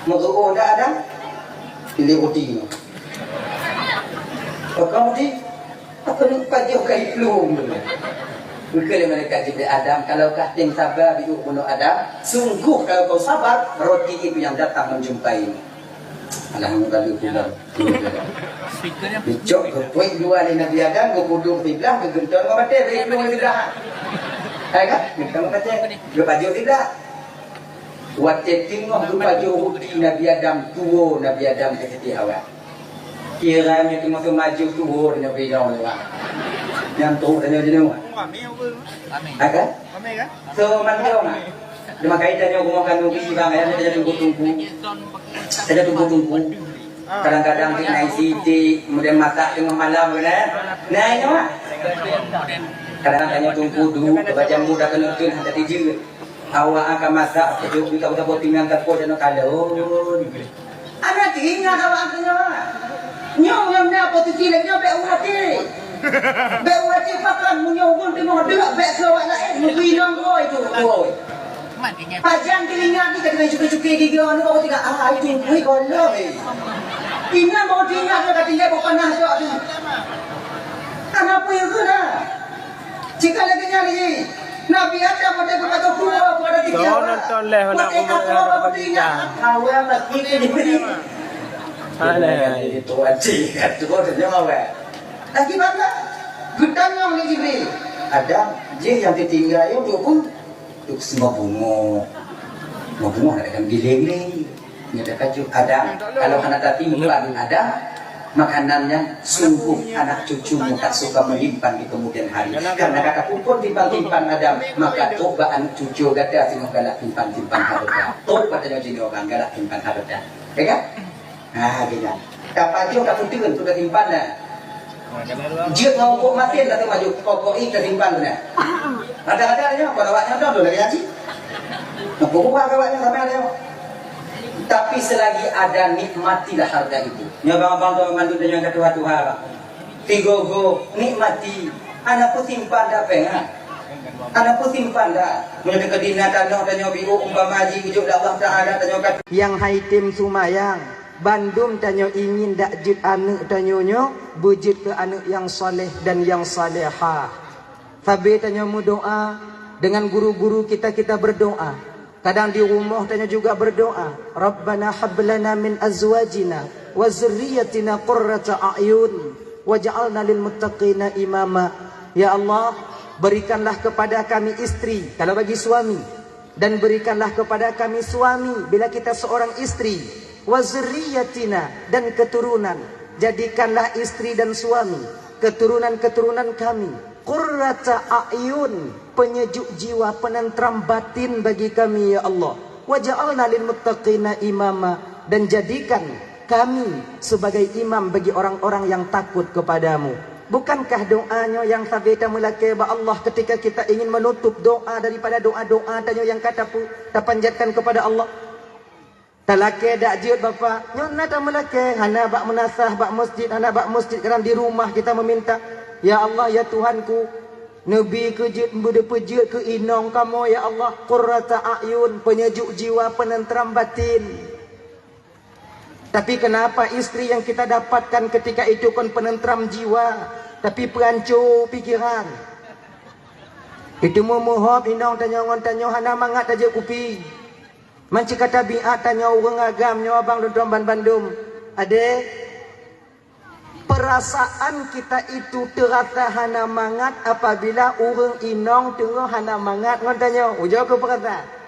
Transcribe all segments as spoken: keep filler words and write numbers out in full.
Meuruoh dah Adam. Pilih roti nyoe. Pakon roti? Apa ni pajoh ka iplueng tu? Geukheun lé malaikat Jibril, "Adam, kalau kah teng saba biôh bunoe Adam, sungguh kalau kau sabar, roti itu yang datang menjumpaimu." Alhamdulillah. Dicok geupuek dua lé Nabi Adam, geupudong siblah, geugeunton ngon batèe, bri plueng siblah. Hai kan? Geunton ngon batèe, geupajoh siblah. Watèe teungoh geupajoh ruti Nabi Adam, tuwo Nabi Adam keu Siti Hawa. Kira nyoe teungoh teumaju tuwo nyoe bidong lewat. Nyang trok tanyoe jeuneuh. Hai kan? So, mandum ah. Teuma kai tanyoe rumoh khanuri bang, ya, tanyoe tunggu-tunggu. Tanyoe tunggu-tunggu. Kadang-kadang di naik sidik, kemudian masak tengah malam, kan? Nah, ini mah. Kadang-kadang tanyoe tunggu dulu, baca muda kena tu, nanti tijik. Awak akan masak, sejuk, minta udah buat pinggan tak kuat, jangan kalon. Anak tinggal awak akan nyawa. Nyoe nyang na posisi lagi nyoe bèk urati. Bèk urati pakon meunyoe ureueng teungoh deuk bèk keu awak laén meubri nong goi tu. Goi. Pajan teuingat ni ka tinggai cuke-cuke gigi anu baru tinggal ah itu kui golom. Ingat baru teuingat dia ka tinggai bau panas tu. Kenapa ya kena? Jika lagi nyari Nabi Adam ada kepada tua kepada tiga. Jangan nonton leh anak umur yang ada bagi dah. Awal bagi ke diberi. Alah. Itu aja kan tu dia awal. Lagi bangga. Geutanyong lé Jibril, "Adam, jih nyang teutinggai nyoe untuk peue?" Untuk semua bungo. Semua bungo nak dalam giling ni. Nyoe teukacut Adam. Kalau hana tatimpan Adam, makanan nyan sungguh anak cucumu tak suka menyimpan di kemudian hari. Karena kata pupun timpan-timpan Adam, maka trok bak anak cucu gata singoh galak timpan-timpan harta. Trok kata nyoe jinoe orang galak timpan harta. Ya kan? Ha, gila. Ka pajoh ka peuteun tu ka simpan dah. Jeuet ngon pokok masin ka teumaju, pokok i ka simpan tu dah. Ada-ada nyoe, pada awak nyoe tu lagi haji. Nyoe buka ka awak nyoe sampai ada nyoe. Tapi selagi ada, nikmatilah harta itu. Nyoe abang-abang tu mandum nyoe ka tuha-tuha, bang. Tigo-go, nikmati. Hana peusimpan dah péng, ha? Hana peusimpan dah. Meunyoe teukeudi na tanoh tanyoe biôh umpama jih geujok lé Allah Taala tanyoe ka. Nyang hai tem sumayang, bandum tanyoe ingin dak jeuet aneuk tanyoe nyoe beujeuet keu aneuk nyang saleh dan nyang salehah. Sabe tanyoe meudoa, dengan guru-guru kita, kita berdoa. Kadang di rumoh tanyoe juga berdoa, "Rabbana hab lana min azwajina wa dzurriyyatina qurrata a'yun waj'alna lil muttaqina imama." Ya Allah, berikanlah kepada kami istri, kalau bagi suami, dan berikanlah kepada kami suami bila kita seorang istri, wa dzurriyyatina, dan keturunan. Jadikanlah istri dan suami, keturunan-keturunan kami, qurrata a'yun, penyejuk jiwa, penentram batin bagi kami, ya Allah. Waj'alna lil muttaqina imama, dan jadikan kami sebagai imam bagi orang-orang yang takut kepada-Mu. Bukankah doa nyoe nyang sabe tameulakée bak Allah ketika kita ingin menutup doa daripada doa-doa tanyoe nyang ka tapu-, tapanjatkan kepada Allah? Talakée dak jeuet, Bapak? Nyoe na tameulakée, hana bak meunasah bak masjid, hana bak masjid, kadang di rumah kita meminta, "Ya Allah, ya Tuhanku, neubi keu jeuet, beudeuh peujeuet keu inong kamoe, ya Allah, qurrata a'yun, penyejuk jiwa, penentram batin." Tapi kenapa istri yang kita dapatkan ketika itu kon penentram jiwa, tapi peuhanco pikeran? Itu meumuhop inong tanyoe ngon tanyoe hana mangat tajak kupi. Manci ka tabiat tanyoe ureuëng agam nyoe abang lôn tuan ban bandum. Adé, perasaan kita itu terasa hana mangat apabila ureuëng inong teungoh hana mangat ngon tanyoe. Ujoe keu perasaan.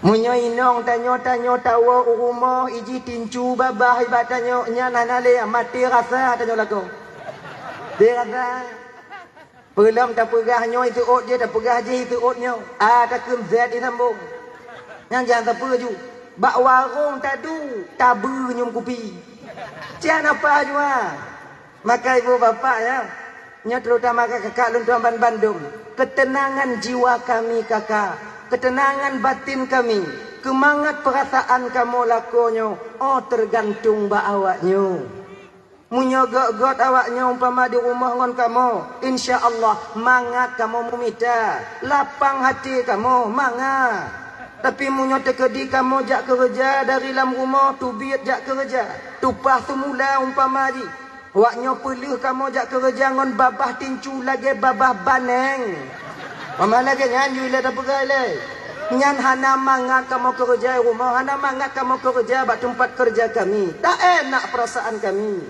Meunyoe inong tanyoe, tanyoe tawoe u rumoh, iji tincu babah ibat tanyoe, nyan hana lé, maté rasa tanyoe lakoe. Maté rasa. Peulom tapeugah nyoe iseuôt jih, tapeugah jih iseuôt nyoe. A takheun zat isambong. Nyang jan sapeue ju. Bak warong tadu, tabeue nyoe kupi. Sian apa jua? Maka ibu bapak ya, nyoe terutama kakak lôn tuan ban bandum. Ketenangan jiwa kami kakak, ketenangan batin kami, keumangat peurasaan kamoe lakoe nyoe, oh tergantung bak awak nyoe. Meunyoe göt-göt awak nyoe umpama di rumoh ngon kamoe, insya Allah mangat kamoe meumita, lapang até kamoe mangat. Tapi meunyoe teukeudi kamoe jak keureuja dari lam rumoh, teubiet jak keureuja, tupaih seumula umpama jih, wak nyoe peuleueh kamoe jak keureuja ngon babah tincu lagée babah baneng. Mama lagée nyan ju ilée tapeugah ilée. Nyan hana mangat kamoe keureuja i rumoh, hana mangat kamoe keureuja bak teumpat keureuja kami. Tak enak peurasaan kami.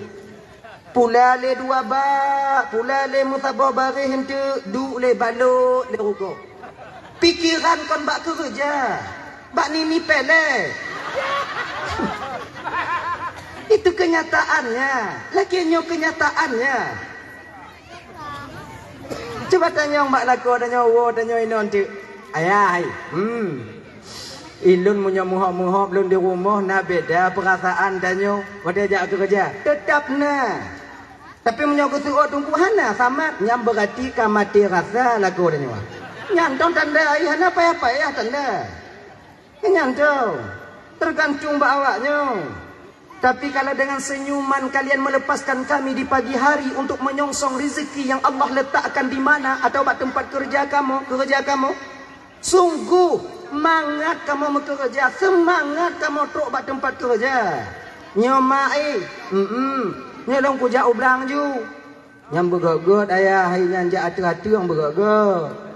Pula lé dua bak, pula lé meusaboh baréh eunteuk, duek lé balot lé rugoe. Pikeran kon bak keureuja, bak nini péléh. Itu kenyataannya. Lagée nyoe kenyataannya. Cuba tanyong bak lakoe, tanyoe woe, tanyoe inoe eunteuk. Ayah, hai. Hmm. Ilôn meunyoe meuhôb-meuhôb lôn di rumoh na beda peurasaan tanyoe watée jak keureuja. Teutap na. Tapi meunyoe geuseuôt teungku hana samat, nyan beurati ka maté rasa lagoe tanyoe. Nyan dong tanda ai hana payah-payah tanda. Nyan dong, teugantung bak awaknyoe. Tapi kalau dengan senyuman kalian melepaskan kami di pagi hari untuk menyongsong rezeki yang Allah letakkan di mana atau bak tempat kerja kamu, kerja kamu, sungguh mangat kamu meukeureuja, seumangat kamu trok bak teumpat keureuja. Nyoe ma eh, mm, nyoe lôn kujak u blang ju. Nyang beugöt-göt ayah hai nyan jak ateueh-ateueh nyang beugöt-göt.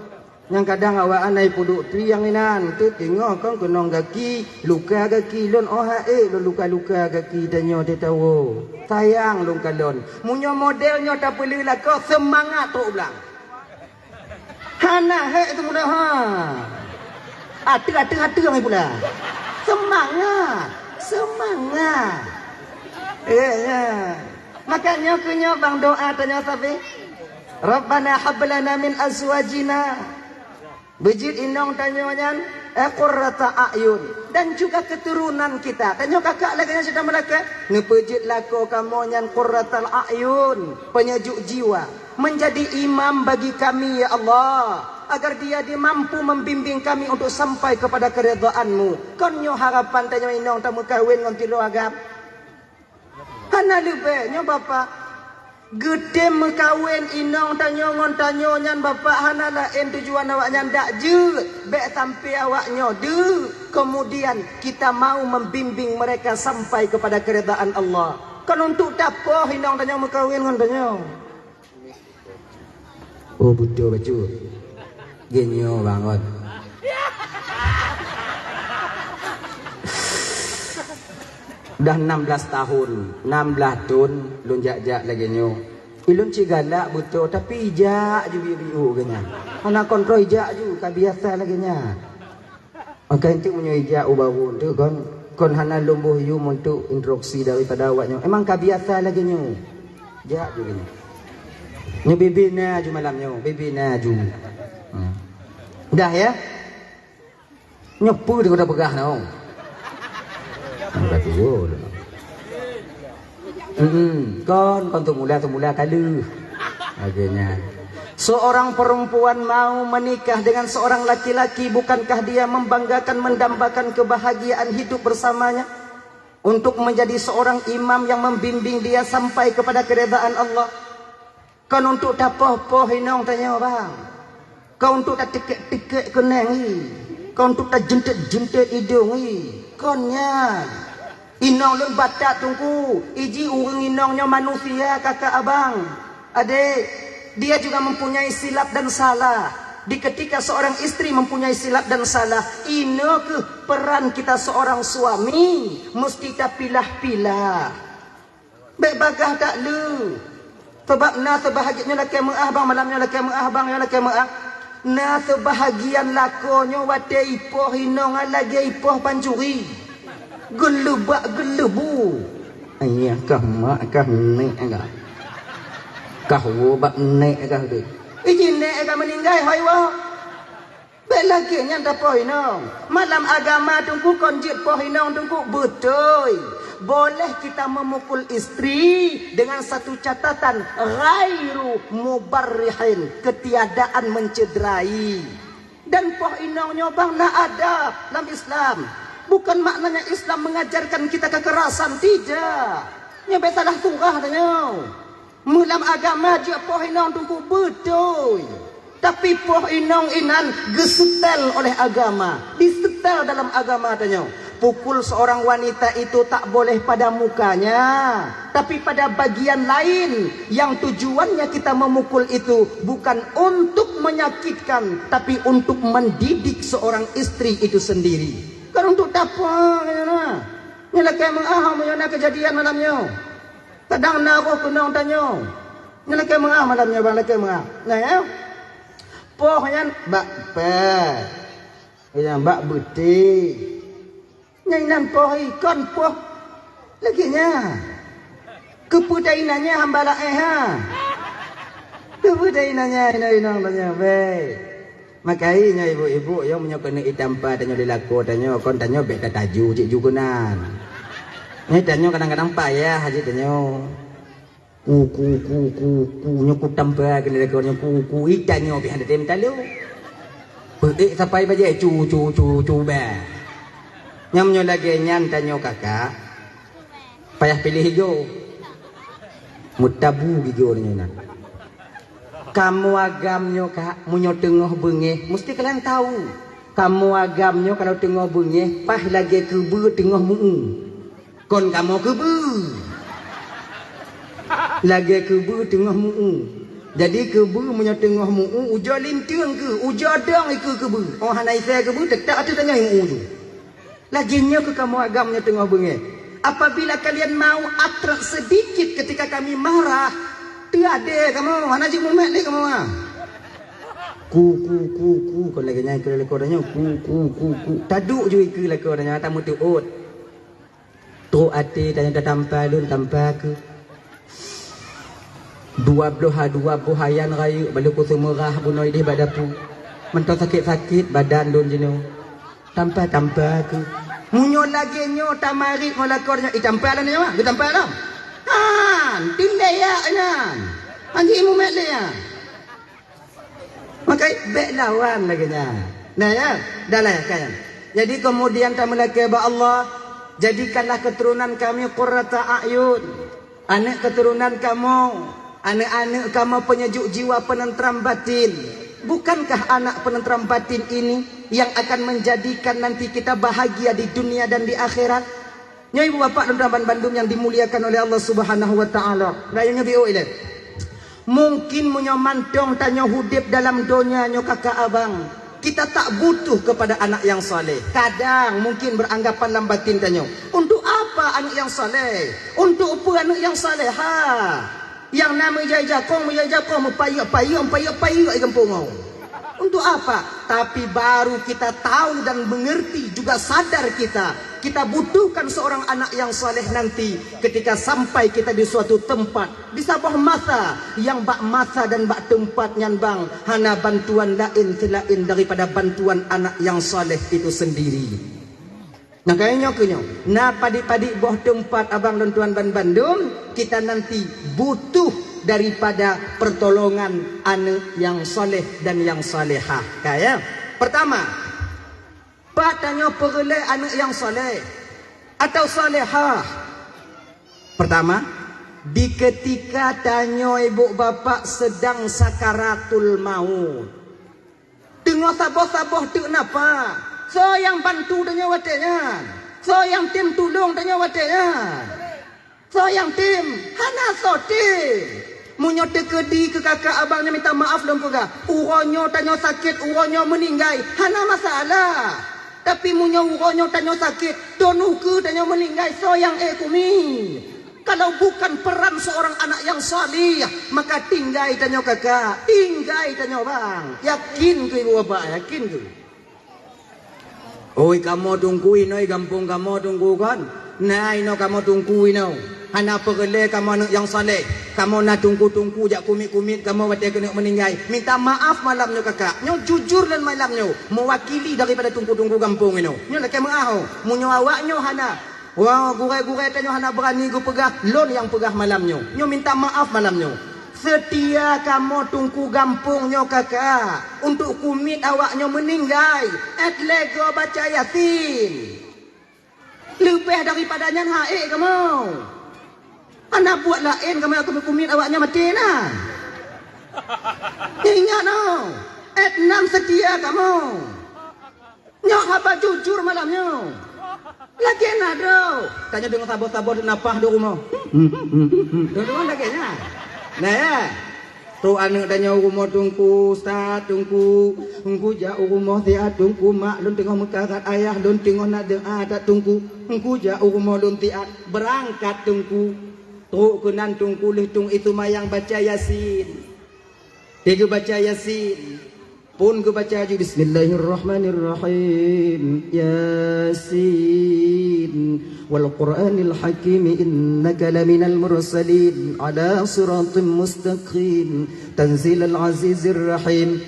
Nyang kadang awak anai peuduek pieng inan, teuk teungoh kon keunong gaki, luka gaki lôn oh ha ék lôn luka-luka gaki tanyoe teuh tawoe. Sayang lôn kalon. Meunyoe model nyoe tapeuleueh lakoe seumangat trok u blang. Hana hék teumudah ha. Ateueh-ateueh-ateueh mai pula. Seumangat, seumangat. Eh, ya. Maka nyoe keu nyoe bang doa tanyoe sabe. Rabbana hab lana min azwajina. Beujeuet inong tanyoe nyan eh, qurrata a'yun dan juga keturunan kita. Tanyoe kakak lagée nyan syedara meulakat, neupeujeuet lakoe kamoe nyan qurratal a'yun, peunyejuk jiwa. Menjadi imam bagi kami, ya Allah, agar dia dia mampu membimbing kami untuk sampai kepada keridhaan-Mu. Kon nyoe harapan tanyoe inong tameukawen ngon tiloe agam. Hana leubeh nyoe bapak. Geutem meukawen inong tanyoe ngon tanyoe nyan bapak hana laén tujuan awaknyan dak jeuet. Bék sampai awaknyoe deuk. Kemudian kita mau membimbing mereka sampai kepada keridhaan Allah. Kon untuk tapoh inong tanyoe meukawen ngon tanyoe. Oh, beutôi bacut. Geunyoe bangon. Dah enam belas tahun, enam belas thon lôn jak-jak lagée nyoe. Ilôn cit galak beutôi, tapi ijak ju biu-biu geuh nyan. Hana kontrol ijak ju, ka biasa lagée nyan. Maka enteuk meunyoe ijak u baru enteuk kon, kon hana lôn boh yum untuk instruksi daripada awak nyoe. Emang ka biasa lagée nyoe. Jak ju nyoe. Nyoe bibi na ju malam nyoe, bibi na ju. Hmm. Dah ya? Nyoe peue di kota peugah nyoe. Ka tuwo lôn. Hmm, kon, kon teumula-teumula ka lheueh. Lagée nyan. Seorang perempuan mau menikah dengan seorang laki-laki, bukankah dia membanggakan, mendambakan kebahagiaan hidup bersamanya? Untuk menjadi seorang imam yang membimbing dia sampai kepada keridhaan Allah. Kon untuk tapoh-poh inong tanyoe bang. Kon untuk tatikek-tikek keuneng i. Kon untuk tajentet-jentet idong i. Kon nyan. Inong lôn batat teungku, iji ureuëng inong nyoe manusia kakak abang. Adek, dia juga mempunyai silap dan salah. Di ketika seorang istri mempunyai silap dan salah, inoe keuh peran kita seorang suami mesti tapilah-pilah. Bék bagaih that le. Sabab na seubahagian nyoe lakée meuah bang, malam nyoe lakée meuah bang, nyoe lakée meuah. Na seubahagian lakoe nyoe watée ipoh inong lagée ipoh pancuri. Geuleubak geuleubu. Ayah kah mak kah nek kah. Kah wo bak nek kah deh. Iji nek kah meuninggai hoi wo. Bék lagée nyan tapoh inong. Malam agama teungku kon jeuet poh inong teungku beutôi. Boleh kita memukul istri dengan satu catatan ghairu mubarrihin, ketiadaan mencederai. Dan poh inong nyoe bang na adab lam Islam. Bukan maknanya Islam mengajarkan kita kekerasan, tidak. Nyoe bék salah surah tanyoe. Meulam agama jeuet poh inong teungku beutôi. Tapi poh inong inan geuseutèl oleh agama, diseutèl dalam agama tanyoe. Pukul seorang wanita itu tak boleh pada mukanya, tapi pada bagian lain yang tujuannya kita memukul itu bukan untuk menyakitkan, tapi untuk mendidik seorang istri itu sendiri. Kan untuk tapa, ya, nah. Nyoe lakèe meu'ah meunyoe na keujadian malam nyoe. Kadang na roh keunong tanyoe. Nyoe lakèe meu'ah malam nyoe, bang, lakèe meu'ah. Nah, ya. Poh nyan bak pèh. Nyang bak beuté. Nyang inan poh ikon poh. Lagèe nyan. Keupeue ta inan nyan hamba laén, ha? Keupeue ta inan nyan, inong-inong tanyoe, bèk. Maka nyoe ibu-ibu, nyoe meunyoe keuneuk itampa tanyoe di lakoe tanyoe, kon tanyoe bèk tataju cit ju keunan. Nyoe tanyoe kadang-kadang payah cit tanyoe. Ku, ku, ku, ku, ku, nyoe kutampa keuneuk di lakoe nyoe, ku, ku, itanyoe pih hana tem talô. Peuék sapai bajèe, cu, cu, cu, cu, bèk. Nyang meunyoe lagèe nyan tanyoe kakak, payah piléh igoe. Meutabu gigoe nyoe na. Kamoe agam nyoe, Kak, meunyoe teungoh beungéh, musti kalian tahu. Kamoe agam nyoe kalau teungoh beungéh, paih lagèe keubeue teungoh meu-ueh. Kon kamoe keubeue. Lagèe keubeue teungoh meu-ueh. Jadi keubeue meunyoe teungoh meu-ueh, ujoe linteung keuh, ujoe dong ikeue keubeue. Oh hana isé keubeue, teutap ateueh tanyoe meu-ueh ju. Lagèe nyoe keuh kamoe agam nyoe teungoh beungéh. Apabila kalian mau atrak sedikit ketika kami marah, teuadé kamoe, hana jeuet mumet lé kamoe, ha. Ku, ku, ku, ku, kon lagèe nyan ikeue lakoe tanyoe. Ku, ku, ku, ku. Taduek ju ikeue lakoe tanyoe, tameuteuôt. Trok até tanyoe tatampa lôn, tampa keuh. Dua bloh ha dua boh ayan rayeuk, bak lôn kuseumurah bunoe idéh bak dapu. Mantong sakét-sakét badan lôn jinoe. Tampa-tampa keuh. Meunyoe lagèe nyoe tamarit ngon lakoe nyoe, itampa lom nyoe, geutampa lom. Han, tindai yak nyan. Han jimumet lé nyan. Maka bèk lawan lagèe nyan. Nah ya, dah lah ya, kan. Jadi kemudian tameulakèe bak Allah, jadikanlah keturunan kami qurrata a'yun. Aneuk keuturonan kamoe, aneuk-aneuk kamoe peunyejuk jiwa, peuneuntram batin. Bukankah anak peuneuntram batin ini yang akan menjadikan nanti kita bahagia di dunia dan di akhirat? Nyoe ibu bapak dan teman bandum yang dimuliakan oleh Allah Subhanahu wa taala. Rayeuk nyoe biôh ilée. Mungkin meunyoe mantong tanyoe udeb dalam donya nyoe kakak abang, kita tak butuh kepada anak yang saleh. Kadang mungkin beranggapan lam batin tanyoe, "Untuk apa aneuk nyang saleh? Untuk peue aneuk nyang salehah? Nyang na meujai jakong, meujai jakong, meupayek-payek, meupayek-payek di gampông nyoe. Untuk apa?" Tapi baru kita tahu dan mengerti, juga sadar kita, kita butuhkan seorang anak yang saleh nanti ketika sampai kita di suatu tempat. Di saboh masa, nyang bak masa dan bak teumpat nyan bang, hana bantuan laén seulaén daripada bantuan anak nyang saleh itu sendiri. Nah, kaya nyoe keuh nyoe, na padit-padit boh teumpat abang lôn tuan ban bandum, kita nanti butuh daripada pertolongan aneuk nyang saleh dan nyang salehah. Kaya, pertama, pat tanyoe peureulée aneuk nyang saleh atau salehah? Pertama, di ketika tanyoe ibu bapak sedang sakaratul maut. Teungoh saboh-saboh teuk napa? Soe nyang bantu tanyoe watée nyan? Soe nyang tem tulông tanyoe watée nyan? Soe nyang tem? Hana soe tem. Meunyoe teukeudi keu kakak abang nyoe minta maaf lôn peugah, uroe nyoe tanyoe sakét, uroe nyoe meuninggai, hana masalah. Tapi meunyoe uroe nyoe tanyoe sakét, thon ukeue tanyoe meuninggai, soe nyang ék kumi? Kalau bukan peran seorang anak yang saleh, maka tinggai tanyoe kakak, tinggai tanyoe bang. Yakin keu ibu bapak, yakin keu? Oi, kamoe tungku inoe, gampông kamoe tungku kon. Na inoe kamoe tungku inoe. Hana peureulée kamoe aneuk nyang saleh. Kamoe na tungku-tungku jak kumiet-kumiet kamoe watée keuneuk meuninggai. Minta maaf malam nyoe kakak. Nyoe jujur lôn malam nyoe. Meuwakili daripada tungku-tungku gampông inoe. Nyoe lakée meu'ah oh. Meunyoe awak nyoe hana. Wah, gurée-gurée tanyoe hana beurani geupeugah, lôn nyang peugah malam nyoe. Nyoe minta maaf malam nyoe. Seutia kamoe tungku gampông nyoe kakak, untuk kumiet awak nyoe meuninggai, ék lé goe baca Yasin. Leubeh daripada nyan han ék kamoe. Hana buet laén kamoe kumiet-kumiet awak nyoe maté na. Ingat noh, Adnan seutia kamoe. Nyoe haba jujur malam nyoe. Lagèe na droe. Tanyoe deungoe saboh-saboh na paih di rumoh. Deungoe lagèe nyan. Nah, ya. Trok aneuk tanyoe u rumoh teungku, ustaz, teungku. Teungku jak u rumoh siat teungku, mak lôn teungoh meukarat, ayah lôn teungoh na doa that teungku. Teungku jak u rumoh lôn siat, beurangkat teungku. Trok keunan teungku lheuh tueng ie seumayang baca Yasin. Lheuh geubaca Yasin. Phon geubaca ju, "Bismillahirrahmanirrahim. Yasin. Wal Qur'anil Hakim, innaka laminal mursalin. Ala siratim mustaqim. Tanzilal azizir rahim."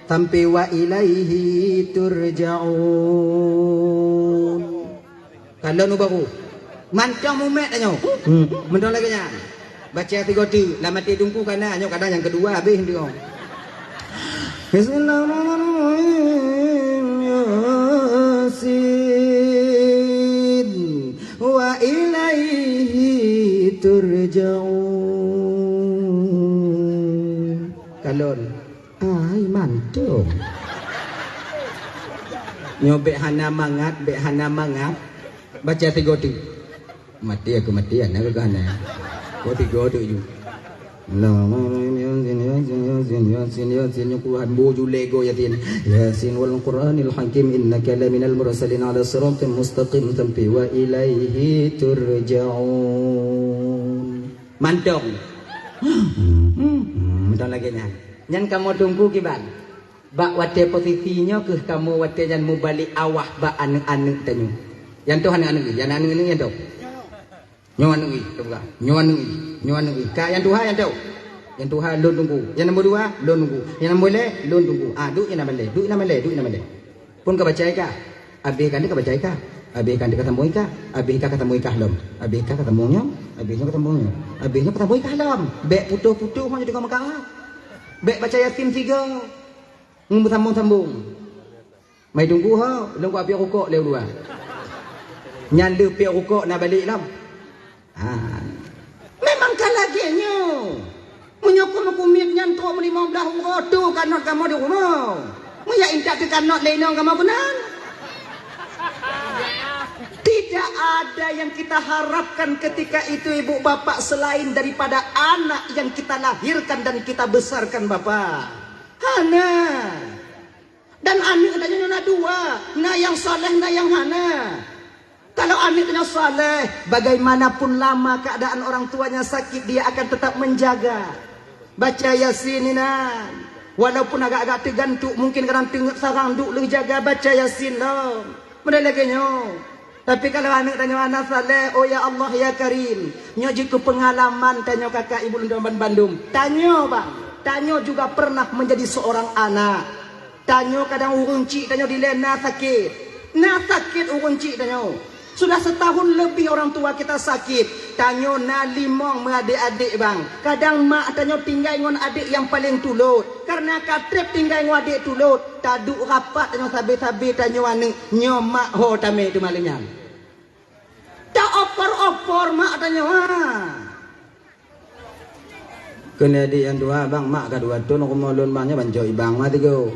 Sampai "Wa ilaihi turja'un." Kalon u baru. Mantong mumet tanyoe. Hmm. Mantong lagèe nyan. Baca tiga teuk, lam até teungku ka na, nyoe kadang nyang keudua habéh deungoe. Bismillahirrahmanirrahim. Yasin. Wa ilaihi turja'un. Kalon. Ai, mantong. Nyoe bèk hana mangat, bèk hana mangat. Baca tiga teuk. Mati aku mati, aneuk keuh hana. Kok tiga teuk ju. Yasin, Yasin, Yasin, Yasin, Yasin, nyoe Quran bu ju lego Yasin. Yasin wal Qur'anil Hakim, innaka laminal mursalin ala siratim mustaqim, sampai "Wa ilaihi turja'un." Mantong. Hmm, mantong lagèe nyan. Nyan kamoe teungku kiban. Bak watèe posisi nyoe keuh kamoe watèe nyan mubalek awah bak aneuk-aneuk tanyoe. Nyang toh aneuk-aneuk, nyang aneuk-aneuk nyang toh. Nyoe aneuk ih, teupeugah. Nyoe aneuk ih, nyoe aneuk ih. Ka nyang tuha nyang toh. Nyang tuha lôn teungku. Nyang nombor dua lôn teungku. Nyang nombor lhèe lôn teungku. Ah, duek nyang na malèe, duek nyang na malèe, duek nyang na malèe. Phon ka baca i kah? Abéh kan ka baca i kah? Abéh kan ka sambông i kah? Abéh i kah ka sambông i kah lom? Abéh i kah ka sambông nyoe? Abéh nyoe ka sambông nyoe? Abéh nyoe ka sambông i kah lom? Bèk putôh-putôh ngon teungoh meukarat. Bèk baca Yasin sigoe. Ngon beusambông-sambông. Mai teungku ho, lôn kupiep rukok lé ulôn. Nyan lheuh piep rukok na balek lom. Ha. Memang ka lagèe nyoe. Meunyoe keuneuk kumiet nyan trok meulimong blaih uroe tu kanot kamoe di rumoh. Meunyo intat teukanot lé inong kamoe keunan. Tidak ada yang kita harapkan ketika itu ibu bapak selain daripada anak yang kita lahirkan dan kita besarkan, Bapak. Hana. Dan aneuk tanyoe na dua, na nyang saleh, na nyang hana. Kalau aneuk tanyoe saleh, bagaimanapun lama keadaan orang tuanya sakit, dia akan tetap menjaga. Baca Yasin inan. Walaupun agak-agak teugantuk, mungkin kadang teungeut sarang duek lheuh jaga baca Yasin lom. Model lagèe nyoe. Tapi kalau aneuk tanyoe hana saleh, oh ya Allah, ya Karim, nyoe jeuet keu peungalaman tanyoe kakak ibu lôn ban bandum. Tanyoe bang, tanyoe juga pernah menjadi seorang anak. Tanyoe kadang ureueng chik tanyoe dilèe na sakét. Na sakét ureueng chik tanyoe. Sudah setahun lebih orang tua kita sakit. Tanyoe na limong meuadék-adék bang. Kadang mak tanyoe tinggai ngon adék nyang paleng tulôt. Karena ka trép tinggai ngon adék tulôt, taduek rapat tanyoe sabe-sabe tanyoe aneuk, nyoe mak ho tamè teuma lé nyan. Ta-opor-opor mak tanyoe, ha. Keuneuk di nyang tuha, "Bang, mak ka dua thôn rumoh lôn bang nyoe ban cok i bang mah tigo.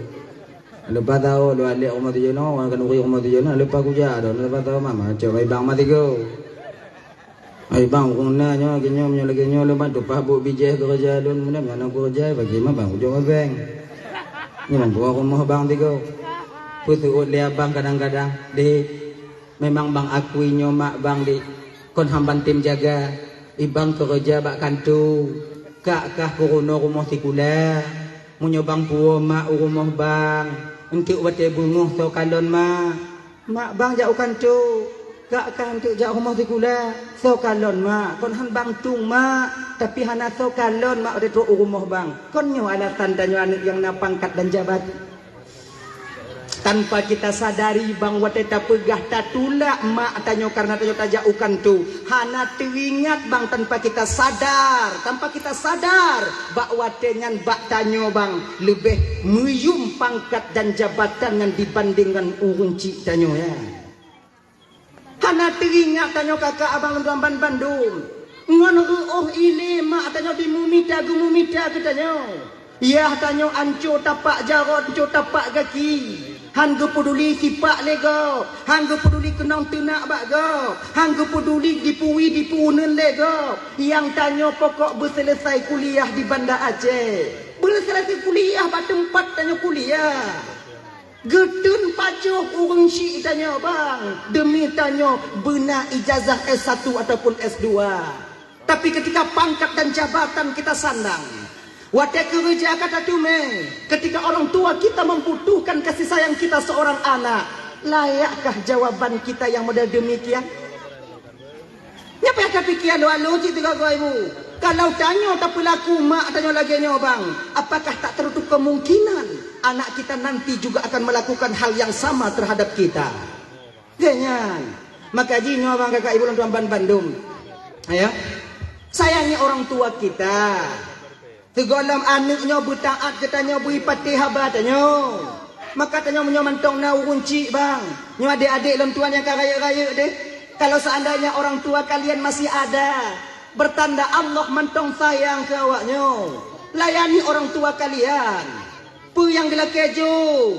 Leupah tao lôn alek rumoh tujoh nyoe, wan keuneuk rumoh tujoh nyoe, leupah kujak dong, leupah tao mak, mak cok i bang mah tigo." Ai bang, ureueng na nyoe, lagèe nyoe, meunyoe lagèe nyoe lôn ban tumpah buet bijéh keureuja lôn, meunyoe na keureuja bagi mak bang ujong abeng. Nyoe ban tuha rumoh bang tigo. Peuseuôt lé abang kadang-kadang, "Dek, memang bang akui nyoe mak bang, Dek. Kon han ban tem jaga. I bang keureuja bak kantô. Kak kah keurunoe rumoh sikula. Meunyoe bang puwoe mak u rumoh bang, eunteuk watèe beungoh soe kalon mak." Mak bang jak u kantô, kak kah eunteuk jak rumoh sikula. Soe kalon mak, kon han bang tueng mak, tapi hana soe kalon mak watèe trok u rumoh bang. Kon nyoe alasan tanyoe aneuk nyang na pangkat dan jabatan. Tanpa kita sadari bang watèe tapeugah tatulak mak tanyoe kareuna tanyoe tajak u kantô, hana teuingat bang tanpa kita sadar, tanpa kita sadar bak watèe nyan bak tanyoe bang leubeh meuyum pangkat dan jabatan nyan dibandingkan ureueng chik tanyoe, ya. Hana teuingat tanyoe kakak abang lôn tuan ban bandum. Ngon reuôh ilèe mak tanyoe dimeumita geumita keu tanyoe. Yah tanyoe anco tapak jaroe, anco tapak gaki. Han geupeuduli sipak lé gob, han geupeuduli keunong teunak bak gob, han geupeuduli dipuwi dipuneun lé gob. Nyang tanyoe pokok beuseuleusai kuliah di Banda Aceh. Beuseuleusai kuliah bak teumpat tanyoe kuliah. Geuteun pajoh ureuëng syiek tanyoe bang, deumi tanyoe beuna ijazah S satu ataupun S dua. Tapi ketika pangkat dan jabatan kita sandang, watée keureuja ka tateumé, ketika orang tua kita membutuhkan kasih sayang kita seorang anak, layakkah jawaban kita yang model demikian? Nyan payah tapiké alo-alo cit teuga ibu. Kalau tanyoe tapeulaku mak tanyoe lagée nyoe bang, apakah tak tertutup kemungkinan anak kita nanti juga akan melakukan hal yang sama terhadap kita? Geuh nyan. Maka jinoe bang kakak ibu lôn tuan ban bandum. Ya. Sayangi orang tua kita. Sigohlom aneuëk nyoe beutaát keu tanyoe bri patéh haba tanyoe. Maka tanyoe meunyoe mantong na ureuëng chik bang, nyoe adék-adék lôn tuan nyang ka rayeuk-rayeuk deh. Kalau seandainya orang tua kalian masih ada, bertanda Allah mantong sayang keu awak nyoe. Layani orang tua kalian. Peue nyang geulakée jok?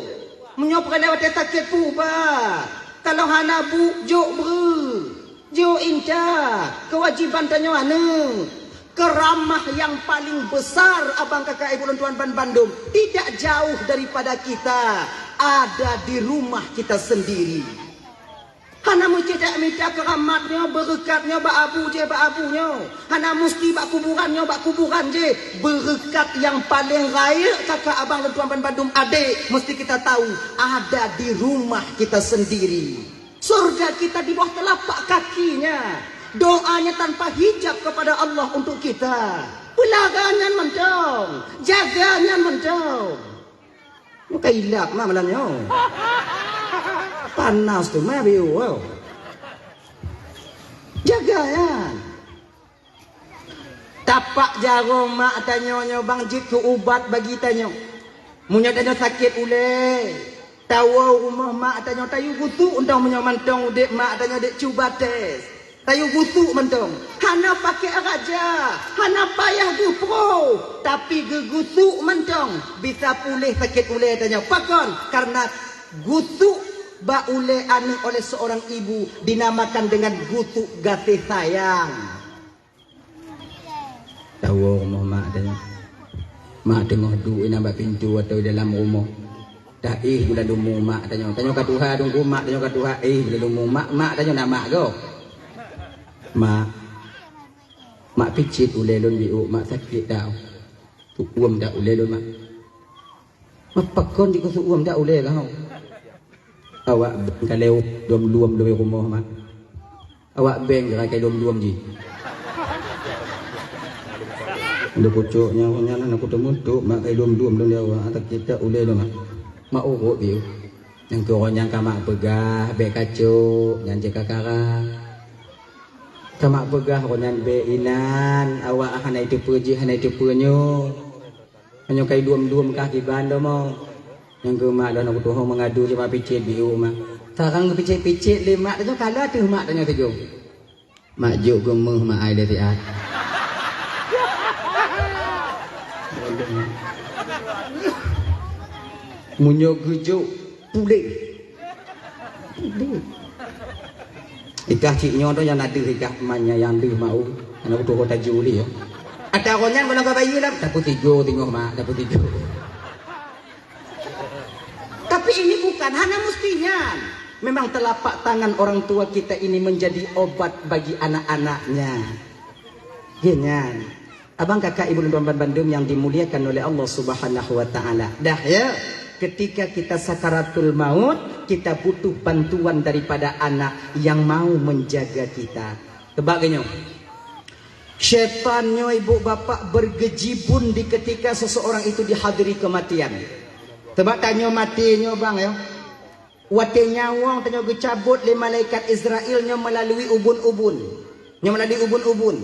Meunyoe peureulée watée sakét peuubat, kalau hana bu jok breuh. Jok inta, keuwajiban tanyoe aneuëk. Keuramah nyang paleng besar abang kakak ibu lôn tuan ban bandum tidak jauh daripada kita, ada di rumah kita sendiri. Hana meucédak mita keuramat nyoe, beureukat nyoe bak abu jih bak abu nyoe. Hana musti bak kuburan nyoe bak kuburan jih. Beureukat nyang paleng rayeuk kakak abang lôn tuan ban bandum adék musti kita tahu ada di rumah kita sendiri. Surga kita di bawah telapak kakinya. Doanya tanpa hijab kepada Allah untuk kita. Peulaga nyan mantong, jaga nyan mantong. Muka ilap mah malam nyoe. Panas tu mah biu. Jaga nyan. Tapak jaroe mak tanyoe nyoe bang jeuet keu ubat bagi tanyoe. Meunyoe tanyoe sakét ulée, tawoe rumoh mak tanyoe tayue gusuk, entong meunyoe mantong udeb mak tanyoe dek cuba tes. Tayue gusuk mantong. Hana pakék raja, hana payah geupro, tapi geugusuk mantong bisa puléh sakét ulée tanyoe. Pakon? Karena gusuk bak ulée aneuëk oleh seorang ibu dinamakan dengan gusuk gaséh sayang. Tawoe rumoh mak tanyoe. Mak teungoh duek inan bak pintoe atau dalam rumoh. Taéh gula lumu mak tanyoe. Tanyoe ka tuha dungku mak tanyoe ka tuha éh gula lumu mak, mak tanyoe na mak gob. Mak, mak picit ulée lôn biuk mak sakét dak. Tuuem dak ulée lôn mak. Mak pakon jikeusuuem dak ulée kah? Awak beng kalée luem-luem lôn rumoh mak. Awak beng geurakai lom-lom jih. Lôn kucok nyang nyan hana kuteumeuntôk mak kai lom-lom lôn di awak, atak kitab ulée lôn mak. Mak urot piôh. Nyang keu uroe nyan ka mak peugah bék kacok, nyan jeuet ka kara. Ka mak peugah uroe nyan bék inan, awak hana iteupeue jih, hana iteupeue nyoe. Meunyoe kai lom-lom kah kiban domo. Nyang keu mak lôn aku tuho meungadu cuma picit biu mak. Sarang geupicit-picit lé mak tanyoe kala teuh mak tanyoe teugoe. Mak jok geumeuh mak ai lé siat. Meunyoe geujok puléh. Ikah cik nyoe tu nyang na deuh ikah man nyang deuh mau. Aneuk tuho taju lé ya. Ata ron nyan kalau ka bayi lam, dapur tiga tengok mak, dapur tiga. Tapi ini bukan hana mestinya. Memang telapak tangan orang tua kita ini menjadi obat bagi anak-anaknya. Genyan. Abang kakak ibu dan tuan bandum yang dimuliakan oleh Allah Subhanahu wa taala. Dah ya, ketika kita sakaratul maut, kita butuh bantuan daripada anak yang mau menjaga kita. Tebak genyo. Syaitan nyo ibu bapak bergejibun di ketika seseorang itu dihadiri kematian. Tebak tanyo mati nyo bang ya. Watée nyawöng tanyoe geucabot lé malaikat Israel nyoe meulalui ubun-ubun. Nyoe meulalui ubun-ubun.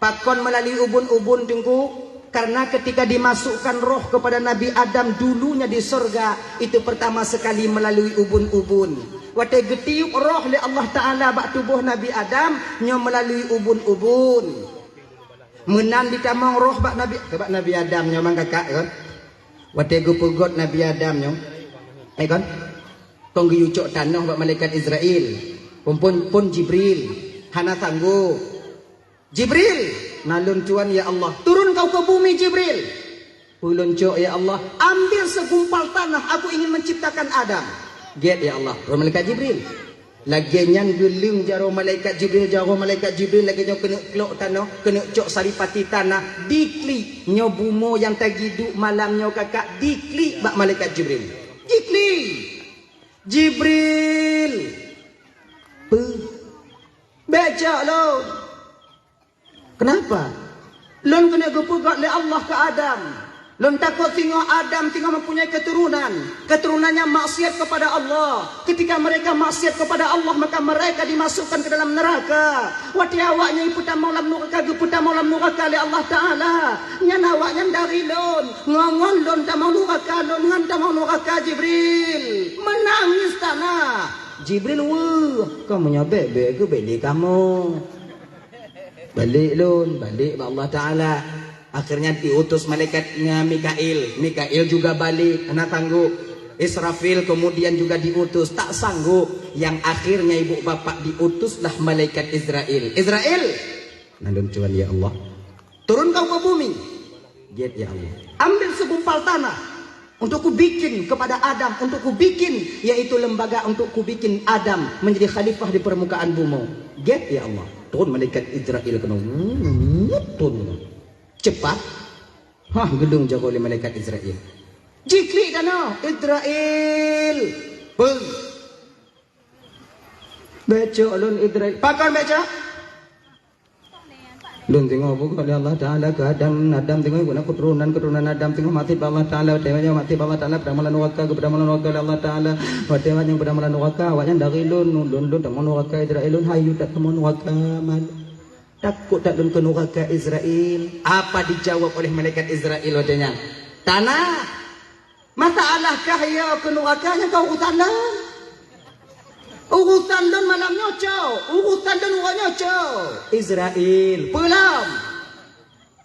Pakon meulalui ubun-ubun teungku? Karena ketika dimasukkan roh kepada Nabi Adam dulunya di sorga, itu pertama sekali melalui ubun-ubun. Watée geutiup roh lé Allah Taala bak tuboh Nabi Adam, nyoe meulalui ubun-ubun. Meunan jitamong roh bak Nabi, bak Nabi Adam nyoe mang kakak, kan? Watée geupeugét Nabi Adam nyoe, eh, kan? Kon geuyue cok tanoh bak malaikat Izrail. Phon, phon, phon Jibril. Hana sanggob. "Jibril!" "Na lôn tuan, ya Allah." "Turun kau ke bumi, Jibril." "Peue lôn cok, ya Allah?" "Ambil segumpal tanah, aku ingin menciptakan Adam." "Gét, ya Allah." Roh malaikat Jibril. Lagée nyan geuleueng jaroe malaikat Jibril, jaroe malaikat Jibril lagée nyoe keuneuk klok tanoh, keuneuk cok saripati tanah, diklik nyoe bumoe nyang tagiduek malam nyoe kakak, diklik bak malaikat Jibril. Jiklik. "Jibril!" "Peue?" "Bék cok lôn." "Kenapa?" "Lôn keuneuk geupeugét lé Allah keu Adam. Lôn takot singoh Adam singoh mempunyai keturunan. Keturunan nyang maksiat kepada Allah. Ketika mereka maksiat kepada Allah, maka mereka dimasukkan ke dalam neraka. Watée awaknyan geupeutamong lam nuraka, geupeutamong lam nuraka lé Allah Taala. Nyan awaknyan dari lôn. Ngon-ngon lôn tamong nuraka, lôn han tamong nuraka, Jibril." Meunangis tanah. Jibril, "Weueh, kamoe nyoe bék-bék geubék lé kamoe." Balek lôn, balek bak Allah Taala. Akhirnya diutus malaikat Mikail. Mikail juga balek, hana sanggob. Israfil kemudian juga diutus, tak sanggob. Yang akhirnya ibu bapak diutuslah malaikat Izrail. "Izrail!" "Na lôn tuan, ya Allah." "Turun kau ke bumi." "Gét, ya Allah." "Ambil segumpal tanah untuk kubikin kepada Adam, untuk kubikin, yaitu lembaga untuk kubikin Adam menjadi khalifah di permukaan bumoe." "Gét, ya Allah." Turun malaikat Izrail keunoe. Wuh, turun keunoe. Cepat. Hah, geuleueng jaroe lé malaikat Izrail. Jiklik tanoh, "Izrail!" "Peue?" "Bék cok lôn, Izrail." "Pakon bék cok?" "Lôn teungoh beugot lé Allah Taala keu Adam, Adam teungoh guna keuturonan, keuturonan Adam teungoh maté bak Allah Taala, watée nyan maté bak Allah Taala, peutamong lam nuraka, geupeutamong lam nuraka lé Allah Taala. Watée nyan peutamong lam nuraka, awaknyan dari lôn, lôn, lôn tamong nuraka, Izrail, lôn hayeu that tamong nuraka, man. Takot that lôn keu nuraka, Izrail." Apa dijawab oleh malaikat Izrail watée nyan? "Tanah! Masalahkah ya keu nuraka nyang ka urusan lôn? Urusan lôn malam nyoe cok, urusan lôn uroe nyoe cok." "Izrail, peue lom?"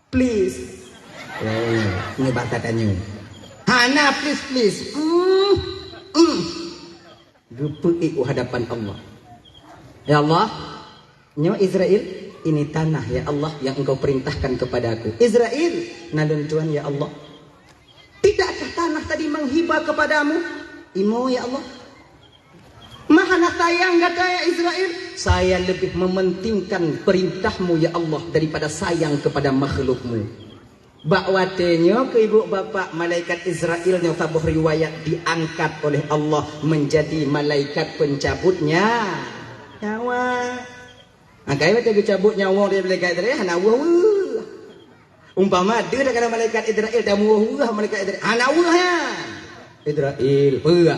"Please." Oh, nyoe bahasa tanyoe. Hana please, please. Hmm, hmm. Geupeuék u hadapan Allah. "Ya Allah, nyoe Izrail, ini tanah ya Allah yang Engkau perintahkan kepada aku." "Izrail!" "Na lôn tuan ya Allah." "Tidakkah tanah tadi menghiba kepadamu?" "Imo ya Allah." "Ma hana sayang gata ya Izrail?" "Saya lebih mementingkan perintahmu ya Allah daripada sayang kepada makhlukmu." Bak watée nyoe keu ibu bapak, malaikat Izrail nyoe saboh riwayat diangkat oleh Allah menjadi malaikat pencabut nya-, nyawa. Angkai watée geucabut nyawa dari malaikat Izrail hana weueh-weueh. Umpama deuh takana malaikat Izrail, tamuweueh-weueh malaikat Izrail, hana weueh nyan. "Izrail, peue?"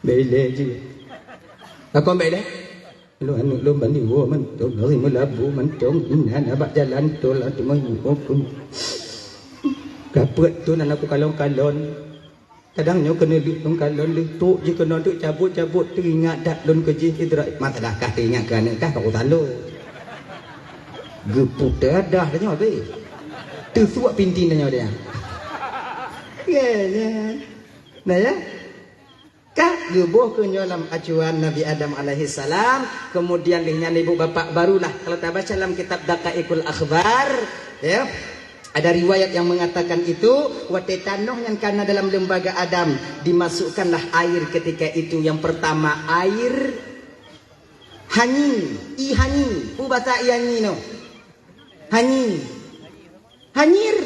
"Bék ilée jih." "Pakon bék ilée?" "Lôn aneuk lôn bani woe mantong, lari meulabu mantong, inan abak jalan tol, teuma nyoe pun. Ka peuet thon aneuk ku kalon-kalon. Kadang nyoe keuneuk lheueh lôn kalon, lheueh trok jih keunoe teuk cabot-cabot, teuingat that lôn keu jih Izrail." "Masalah kah teuingat keu aneuk kah, ka urusan lôn." Geuputéh dah tanyoe teuh. Teusuak pinti tanyoe dia. Ye, ye. Nah, ya. Ka geuboh keu nyoe lam acuan Nabi Adam alaihissalam, kemudian lheueh nyan ibu bapak barulah, kalau tabaca lam kitab Daqaiqul Akhbar, ya, ada riwayat yang mengatakan itu, watée tanoh nyang kana dalam lembaga Adam, dimasukkanlah air ketika itu, yang pertama air hanyi, i hanyi, peue basa i hanyi nyoe? Hanyi. Hanyir.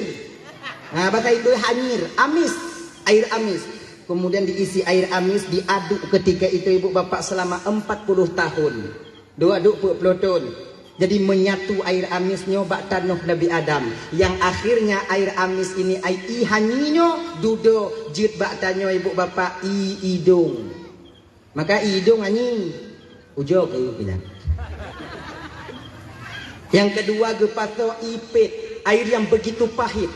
Ha, bahasa Indo hanyir, amis, air amis. Kemudian diisi air amis, diaduk ketika itu ibu bapak selama empat puluh tahun. Diaduk peuet ploh thon. Jadi menyatu air amis nyoe bak tanoh Nabi Adam. Yang akhirnya air amis ini, ai i hanyi nyoe dudoe jeuet bak tanyoe ibu bapak i idong. Maka idong hanyi, ujoe keu pinang. Yang kedua geupasoe ipét, air yang begitu pahit.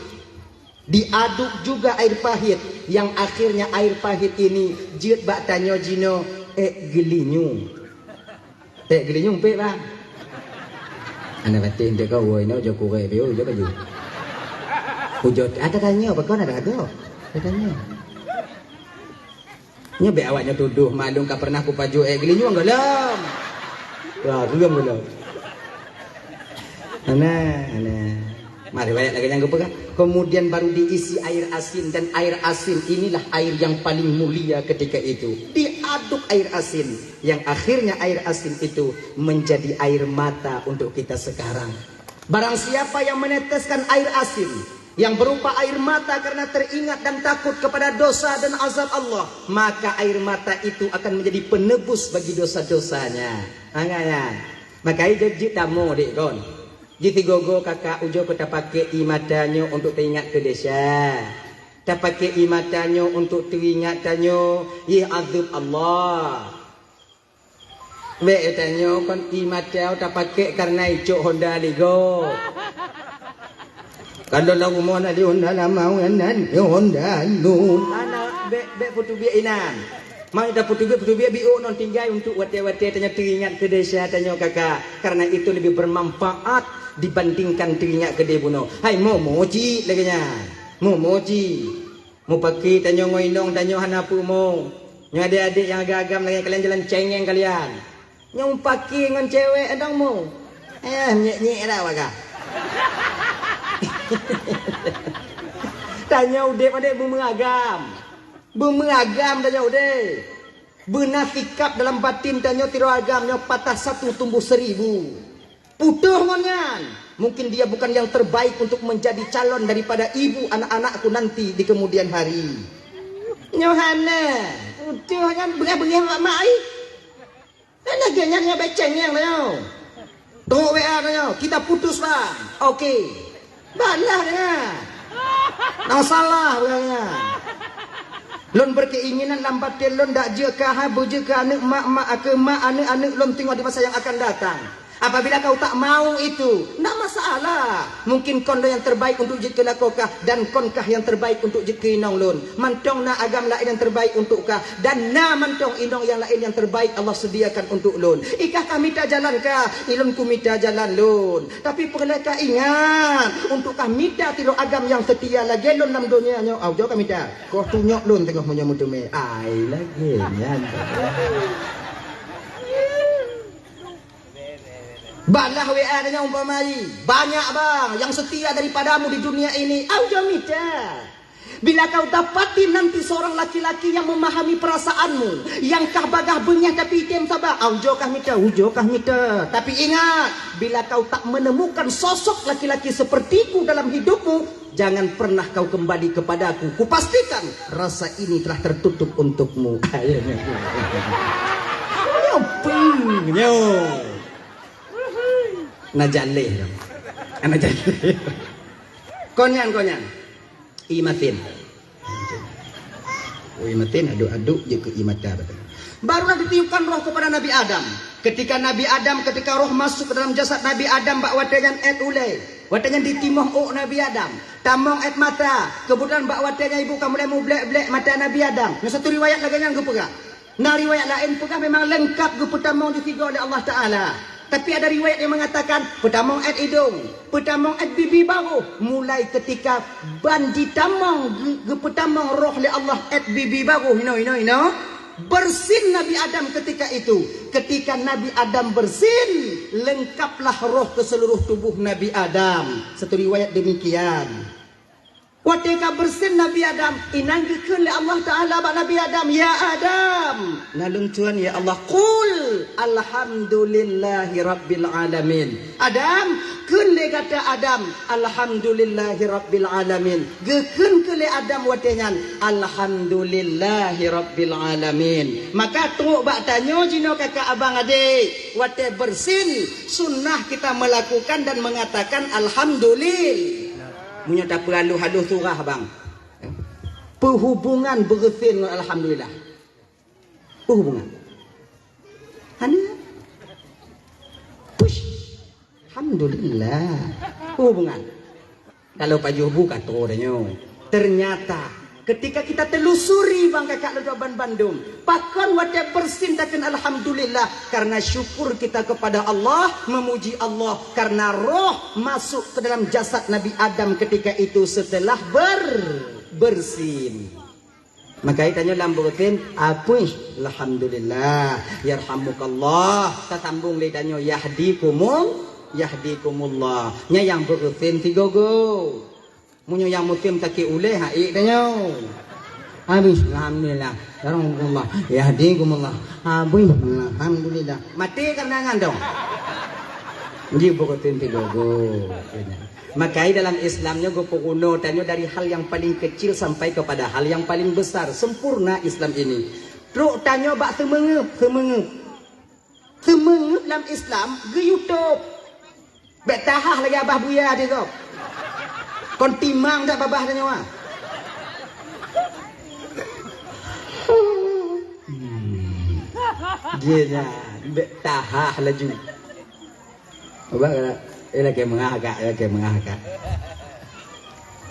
Diaduk juga air pahit, yang akhirnya air pahit ini jeuet bak tanyoe jinoe ék geulinyueng. Ék geulinyueng pét, bang. Aneuk batin dek kau, woi, nyoe ujoe kurek, beu ujoe baju. Ujoe, ada tanya, apa kau nak ada? Ada tanya. Nyoe bèk awak nyoe tudoh, maklum ka pernah kupajoh èk geulinyueng gohlom. Wah, geulinyueng gohlom. Nah, nah. Mari riwayat lagèe nyang geupeugah. Kemudian baru diisi air asin, dan air asin inilah air yang paling mulia ketika itu. Diaduk air asin, yang akhirnya air asin itu menjadi air mata untuk kita sekarang. Barang siapa yang meneteskan air asin yang berupa air mata karena teringat dan takut kepada dosa dan azab Allah, maka air mata itu akan menjadi penebus bagi dosa-dosanya. Makanya, makanya jeuet, jeuet tamu dek kon. Jeuet sigogo kakak ujoe keu tapakék ie mata nyoe untuk teuingat keu desya. Tapakék ie mata nyoe untuk teuingat tanyoe, yeh azab Allah. Bèk tanyoe kon ie mata tapakék kareuna icok Honda Lego. Kalau lam rumoh na di Honda lama, na di Honda nu. Ana bèk, bèk peuteubiet inan. Mari tapeuteubiet, peuteubiet biôk ngon tinggai untuk watèe-watèe tanyoe teuingat keu desya tanyoe kakak. Karena itu lebih bermanfaat dibandingkan teuingat keu deh bunoe. Hai momo cit lagèe nyan. Momo cit. Mupaki tanyoe ngon inong tanyoe hana peumo. Nyoe adék-adék nyang agam-agam lagèe kalian jalan cengeng kalian. Nyoe mupaki ngon cewek adong mo. Eh, nyek-nyek dah bagah. Tanyoe udép adék beumeugam. Beumeugam tanyoe udép. Beuna sikap dalam batin tanyoe tiroe agam nyoe patah satu tumbuh seribu. Putôh ngon nyan, mungkin dia bukan yang terbaik untuk menjadi calon daripada ibu anak-anakku nanti di kemudian hari. Nyoe hana, putôh nyan beungéh-beungéh mak-mak ai. Kan lagèe nyan nyoe beceng nyang nyoe. Trok W A nyoe, kita putus bang. Oke. Balah nyan. Nah salah bang nyan. Lôn berkeinginan lam batin lôn dak jeuet keu hai beujeuet keu aneuk mak-mak keu mak aneuk-aneuk lôn teungoh di masa yang akan datang. Apabila kau tak mau itu, ndak masalah. Mungkin kon lôn yang terbaik untuk jeuet keu lakoe kah dan konkah yang terbaik untuk jeuet keu inong lôn. Mantong na agam laén yang terbaik untuk kah dan na mantong inong yang laén yang terbaik Allah sediakan untuk lôn. Ikah ka mita jalan kah, ilôn kumita jalan lôn. Tapi peureulèe ka ingat, untuk ka mita tiroe agam nyang seutia lagèe lôn lam donya nyoe, au jok ka mita. Koh tunyok lôn teungoh meunyoe meuteumé. Ai lagèe nyan. Balah W A nyoe umpama jih. Banyak bang yang setia daripadamu di dunia ini. Au jok mita. Bila kau dapati nanti seorang laki-laki yang memahami perasaanmu, yang kah bagah beungéh tapi item saba, au jok kah mita, u jok kah mita. Tapi ingat, bila kau tak menemukan sosok laki-laki sepertiku dalam hidupmu, jangan pernah kau kembali kepadaku. Kupastikan rasa ini telah tertutup untukmu. Nyoe peunyok. Na jaleh dong. Na jaleh. Kon nyan, kon nyan. Ie masin. Oh, ie masin aduk-aduk jeuet keu ie mata beutôi. Barulah ditiupkan roh kepada Nabi Adam. Ketika Nabi Adam, ketika roh masuk ke dalam jasad Nabi Adam bak watèe nyan èt ulèe. Watèe nyan ditimoh ôk Nabi Adam. Tamong èt mata. Keubeutulan bak watèe nyan ibu ka mulai mublek-blek mata Nabi Adam. Nyoe satu riwayat lagèe nyan geupeugah. Na riwayat laén peugah memang leungkap geupeutamong di sigoe lé Allah Taala. Tapi ada riwayat yang mengatakan peutamong èt idong, peutamong èt bibi baroh. Mulai ketika ban jitamong geu- geupeutamong roh lé Allah èt bibi baroh inoe, inoe, inoe, bersin Nabi Adam ketika itu. Ketika Nabi Adam bersin, leungkaplah roh ke seluruh tubuh Nabi Adam. Satu riwayat demikian. Watèe ka bersin Nabi Adam, inan geukheun lé Allah Taala bak Nabi Adam, "Ya Adam." "Na lôn tuan, ya Allah." "Qul alhamdulillahi rabbil alamin." "Adam, kheun lé gata Adam, alhamdulillahi rabbil alamin." Geukheun keu lé Adam watèe nyan, "Alhamdulillahi rabbil alamin." Maka trok bak tanyoe jinoe kakak abang adék, watèe bersin, sunnah kita melakukan dan mengatakan alhamdulillah. Meunyoe tapeuhalôh-halôh surah bang. Peuhubungan beureusin ngon alhamdulillah. Peuhubungan. Hana. Push. Alhamdulillah. Peuhubungan. Kalau pajoh bu ka troh tanyoe. Ternyata Ketika kita telusuri bang kakak lôn ban bandum, pakon watée bersin takheun alhamdulillah, karena syukur kita kepada Allah, memuji Allah karena roh masuk ke dalam jasad Nabi Adam ketika itu setelah ber bersin. Maka tanyoe lam bersin, apuih, alhamdulillah, yarhamukallah. Tasambong lé tanyoe, yahdikumul, yahdikumullah. Nya nyang bersin sigogo. Meunyoe nyang musim sakét ulée, ha, ék tanyoe. Habis, alhamdulillah. Yarhamukumullah. Yahdikumullah. Habis, alhamdulillah. Maté karena ngan dong. Ji buku tinti gogo. Makai dalam Islam nyoe geupeurunoe tanyoe dari hal yang paling kecil sampai kepada hal yang paling besar. Sempurna Islam ini. Trok tanyoe bak seumengeup, seumengeup. Seumengeup lam Islam geuyue tôb. Bék tahah lagée abah buya di gob. Kon timang dak babah tanyoe. Hmm. Dia nya bék tahah laju. Abah kata, eh, lagée meungah agak, lagée meungah agak.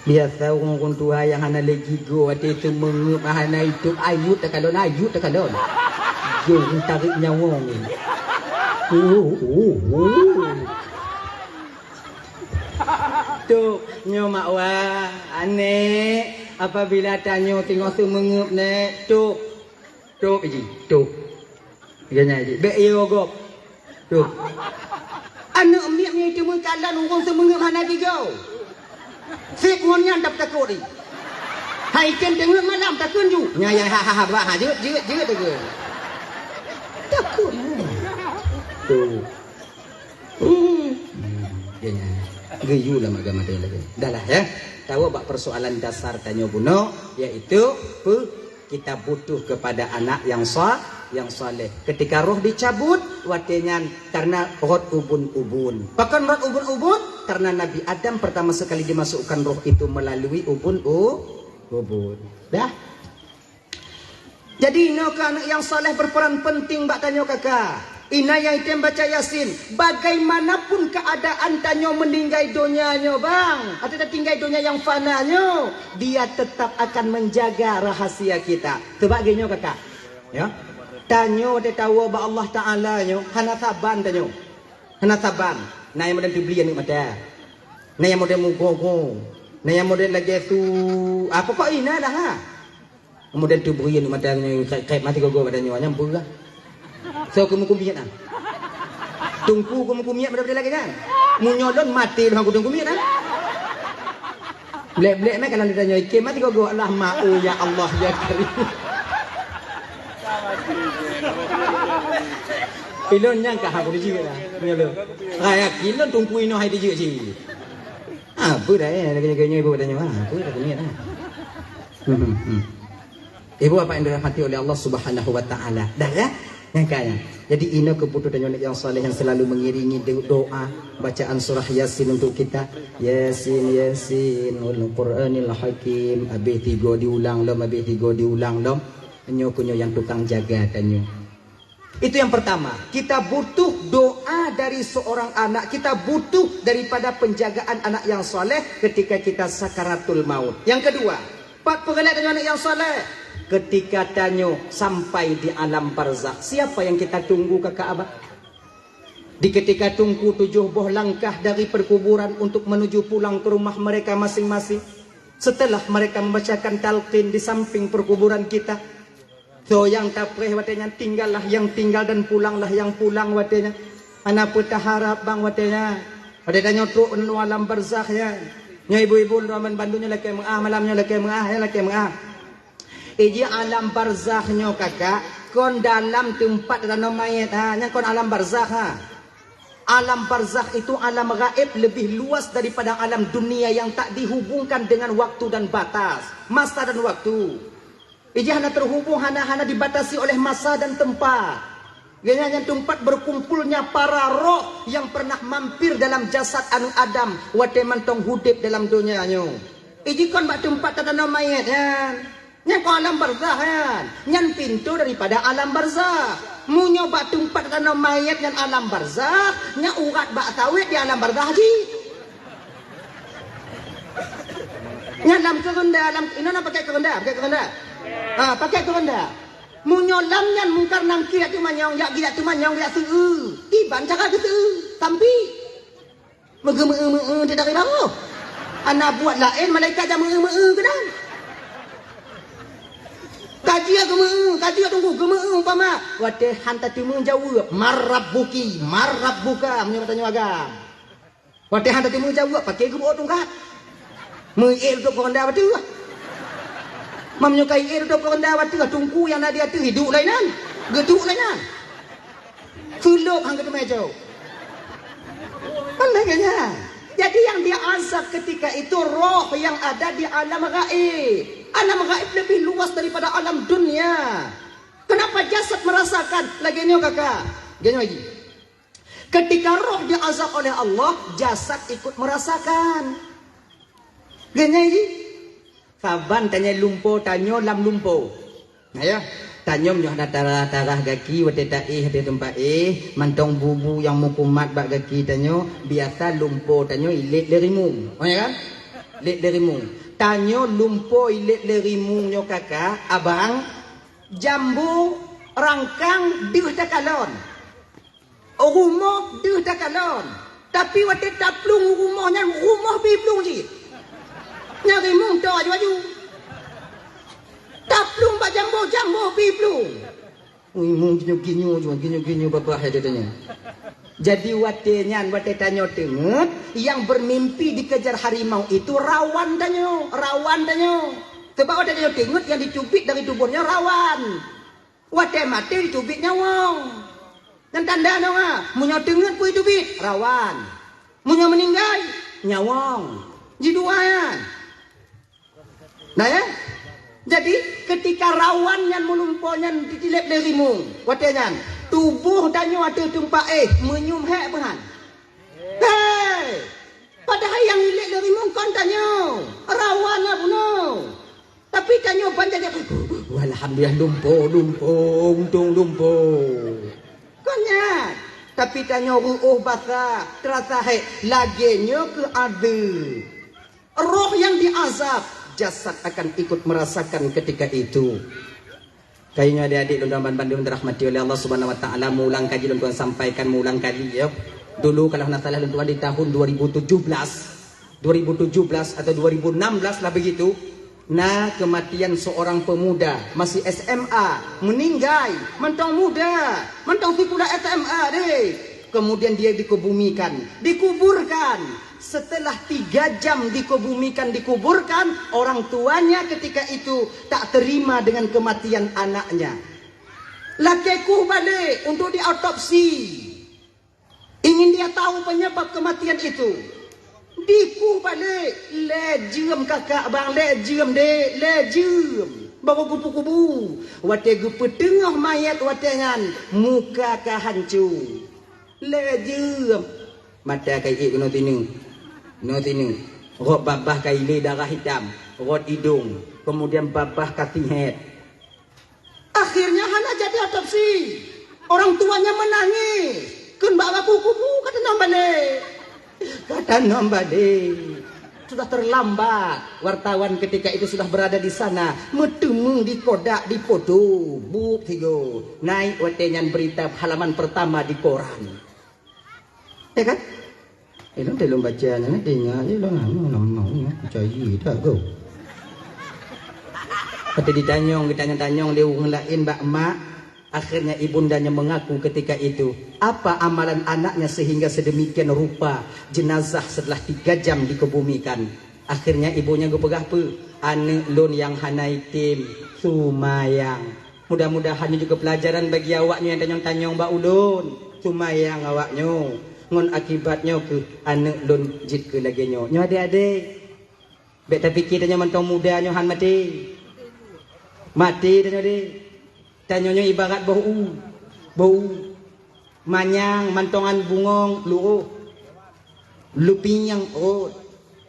Biasa ureuëng-ureuëng tuha nyang hana lé gigoe, watée teumeungeup hana itôb, ayut takalon, ayut takalon. Jeuet tarék nyawöng. Uh, uh, uh. Tôb, nyoe mak wa, aneuk, apabila tanyoe teungoh teumeungeup, Nek, tôb. Tôb, Iji, tôb. Geuhnyan, Iji. Bék iyo gob. Tôb. Aneuk miet nyoe teuma kalon ureuëng teumeungeup hana gigoe. Seb ngon nyan dap takot, Iji. Hai tem teungeut malam takheun ju. Nya, ya, ha, ha, ha, bah, ha, jeuet, jeuet, jeuet, jeuet. Takot. Tôb. Hmm. Geuhnyan. Geuyue lam agama tanyoe lagée. Dah lah, ya. Tawoe bak persoalan dasar tanyoe bunoe, yaitu pe-, kita butuh kepada anak yang sa-, yang saleh. Ketika roh dicabut, watée nyan karena rot ubun-ubun. Pakon rot ubun-ubun? Karena Nabi Adam pertama sekali dimasukkan roh itu melalui ubun-u-, ubun. Dah? Jadi, inoe keuh aneuk nyang saleh berperan penting bak tanyoe kakak. Inan nyang item baca Yasin, bagaimanapun keadaan tanyoe meninggai donya nyoe, bang, atau tinggai donya nyang fana nyoe, dia tetap akan menjaga rahasia kita. Sebab geuh nyoe kakak, ya, tanyoe watée tawoe bak Allah Taala nyoe, hana saban tanyoe. Hana saban. Na nyang model teubri aneuk mata. Na nyang model mugogo. Na nyang model lagée su, ah, pokok inan dah, ha. Kemudian tu beri aneuk mata nyoe, kait-kait mati gogo pada nyoe, nyang peugah. So, keu meukumiet ah. Teungku keu meukumiet pada-pada lagée nyan. Meunyoe lôn maté lôn keu teungku miet ah. Blek-blek meh kalau ditanyoe iké mati gogo, Allah ma-, oh, ya Allah, ya Karim. Ilôn nyang ka aku dijeuet lah. Meunyoe lôn. Raya kilôn teungku inoe hai dijeuet cit. Apa dah, eh, lagée-lagée nyoe ibu pada nyoe, apa dah kumiet ah. Hmm, hmm, hmm. Ibu bapak yang dirahmati oleh Allah Subhanahu wa Taala. Dah ya? Nyang kaya. Jadi, inoe keuh butuh tanyoe nyang saleh yang selalu mengiringi do-, doa bacaan surah Yasin untuk kita. Yasin, Yasin, wal Qur'anil Hakim. Habis tiga diulang lom, habis tiga diulang lom. Nyoe keuh nyoe yang tukang jaga tanyoe. Itu yang pertama, kita butuh doa dari seorang anak, kita butuh daripada penjagaan anak yang saleh ketika kita sakaratul maut. Yang kedua, pat peureulée tanyoe aneuk nyang saleh? Ketika tanyoe sampai di alam barzakh, siapa yang kita tunggu kakak abah? Di ketika tunggu tujuh boh langkah dari perkuburan untuk menuju pulang ke rumah mereka masing-masing, setelah mereka membacakan talqin di samping perkuburan kita, so nyang tapreh watée nyan, tinggallah yang tinggal dan pulanglah yang pulang watée nyan. Hana peue taharab bang watée nyan. Watée tanyoe trok u alam barzakh nyan. Nyoe ibu-ibu lôn ban bandum nyoe lakée meuah, malam nyoe lakée meuah, ya lakée meuah. Iji alam barzakh nyoe kakak, kon dalam teumpat tanoh manyét ha, nyan kon alam barzakh ha. Alam barzakh itu alam gaib lebih luas daripada alam dunia yang tak dihubungkan dengan waktu dan batas, masa dan waktu. Iji hana terhubung, hana, hana dibatasi oleh masa dan tempat. Geuhnyan nyan teumpat berkumpulnya para roh yang pernah mampir dalam jasad aneuk Adam watée mantong udeb dalam donya nyoe. Iji kon bak teumpat tatanoh manyét nyan. Nyan kon alam barzakh nyan. Nyan pintoe daripada alam barzakh. Meunyoe bak teumpat tatanoh manyét nyan alam barzakh, nyan urat bak sawét di alam barzakh jih. Nyan lam keurenda, lam, inoe na pakai keurenda, pakai keurenda. Ha, pakai keurenda. Meunyoe lam nyan Mungkar Nangkir jak teumanyong, jak, jak teumanyong, jak seu-eu. Kiban cara geuseu-eu. Tambi. Meugeumeu-eu-meu-eu teuh dari baroh. Hana buet laén, malaikat jak meu-eu-meu-eu keunan. Ka jeuet geumeu-eu, ka jeuet teungku, geumeu-eu umpama. Watée han tateumé jaweueb, "Man rabbuki, man rabbuka," meunyoe tanyoe agam. Watée han tateumé jaweueb, paké geuboh tungkat. Meu-ék tutob keurenda bateue. Meunyoe ka ék tutob keurenda bateue, teungku nyang na di ateueh, iduek lagée nyan. Geuduek lagée nyan. Seulop han geuteumé jaweueb. Kan lagée nyan. Jadi yang diazab ketika itu roh yang ada di alam gaib. Alam gaib lebih luas daripada alam dunia. Kenapa jasad merasakan? Lagée nyoe kakak. Lagée nyoe lagi. Ketika roh diazab oleh Allah, jasad ikut merasakan. Lagée nyan lagi. Saban tanyoe lumpo, tanyoe lam lumpo. Nah, ya. Tanyoe meunyoe hana tarah-tarah gaki watée taéh di teumpat éh, mantong bu-bu nyang meukumat bak gaki tanyoe, biasa lumpo tanyoe ilét lé rimueng. Oh, ya kan? Lét lé rimueng. Tanyoe lumpo ilét lé rimueng nyoe kakak, abang, jambo, rangkang, deuh takalon. Rumoh deuh takalon. Tapi watée taplueng rumoh nyan, rumoh pih plueng cit. Nyang rimueng toe aju-aju. Taplueng bak jambo, jambo pih plueng. Rimueng ginyoe-ginyoe jua, ginyoe-ginyoe babah ya dia tanya. Jadi watée nyan, watée tanyoe teungeut, yang bermimpi dikejar harimau itu rawan tanyoe, rawan tanyoe. Sebab watée tanyoe teungeut, yang dicubit dari tuboh nyoe rawan. Watée maté jiteubiet nyawöng. Nyan tanda nyoe ha, meunyoe teungeut peue jiteubiet, rawan. Meunyoe meuninggai, nyawöng. Jidua nyan. Nah, ya? Jadi, ketika rawan nyan meulumpo nyan jitilép lé rimueng, watée nyan, tuboh tanyoe ateueh teumpat éh, meunyum hék peuhan. Hei! Padahai nyang ilét lé rimueng kon tanyoe, rawan na bunoe. Tapi tanyoe ban jaga, "Alhamdulillah, lumpo, lumpo, untông lumpo." Kon nyan. Tapi tanyoe reuôh basa, teurasa hék, lagée nyoe keuh azeub. Roh yang diazab, jasad akan ikut merasakan ketika itu. Kayunya adik-adik lôn tuan bandum dirahmati oleh Allah Subhanahu Wa Taala, meuulang kaji lôn tuan sampaikan, meuulang kaji ya. Dulu kalau hana salah lôn tuan di tahun dua ribu tujuh belas, dua ribu tujuh belas atau dua ribu enam belas lah begitu, na kematian seorang pemuda masih S M A meninggai, mantong muda, mantong sikula S M A deh. Kemudian dia dikebumikan, dikuburkan. Setelah tiga jam dikebumikan, dikuburkan, orang tuanya ketika itu tak terima dengan kematian anaknya. Lakée kueh balek untuk diotopsi. Ingin dia tahu penyebab kematian itu. Dikueh balek, lhée jeuem kakak bang, lhée jeuem dek, lhée jeuem. Baru geukubu-kubu. Watée geupeuteungoh mayét watée nyan, muka ka hanco. Lhée jeuem. Mata ka iék keunoe sineuk. Keunoe sineuk. Rot babah ka ilée darah itam. Rot idong. Kemudian babah ka sihét. Akhirnya hana jadi otopsi. Orang tuanya menangis. Kheun bak baku kubu ka tanom balek. Ka tanom balek. Sudah terlambat. Wartawan ketika itu sudah berada di sana. Meuteumé di kodak, di foto. Buet sigoe. Naik watée nyan berita halaman pertama di koran. Ya kan? Eh, lôn teuh lôn baca nyan, teuingat je lôn, anu, nama, nama, percaya tak kau? Kata ditanyong, ditanyong-tanyong lé ureueng laén bak mak, akhirnya ibundanya mengaku ketika itu, apa amalan anaknya sehingga sedemikian rupa jenazah setelah tiga jam dikebumikan. Akhirnya ibunya geupeugah peue? Aneuëk lôn nyang hana item, seumayang. Mudah-mudahan nyoe juga pelajaran bagi awaknyoe nyang tanyong-tanyong bak ulôn. Seumayang awaknyoe. Ngon akibat nyoe keuh aneuëk lôn jeuet keu lagée nyoe. Nyoe adé-adé. Bék tapike tanyoe mantong muda nyoe han maté. Maté tanyoe deh. Tanyoe nyoe ibarat boh u. Boh u. Manyang mantongan bungong luôh. Lupieng rot.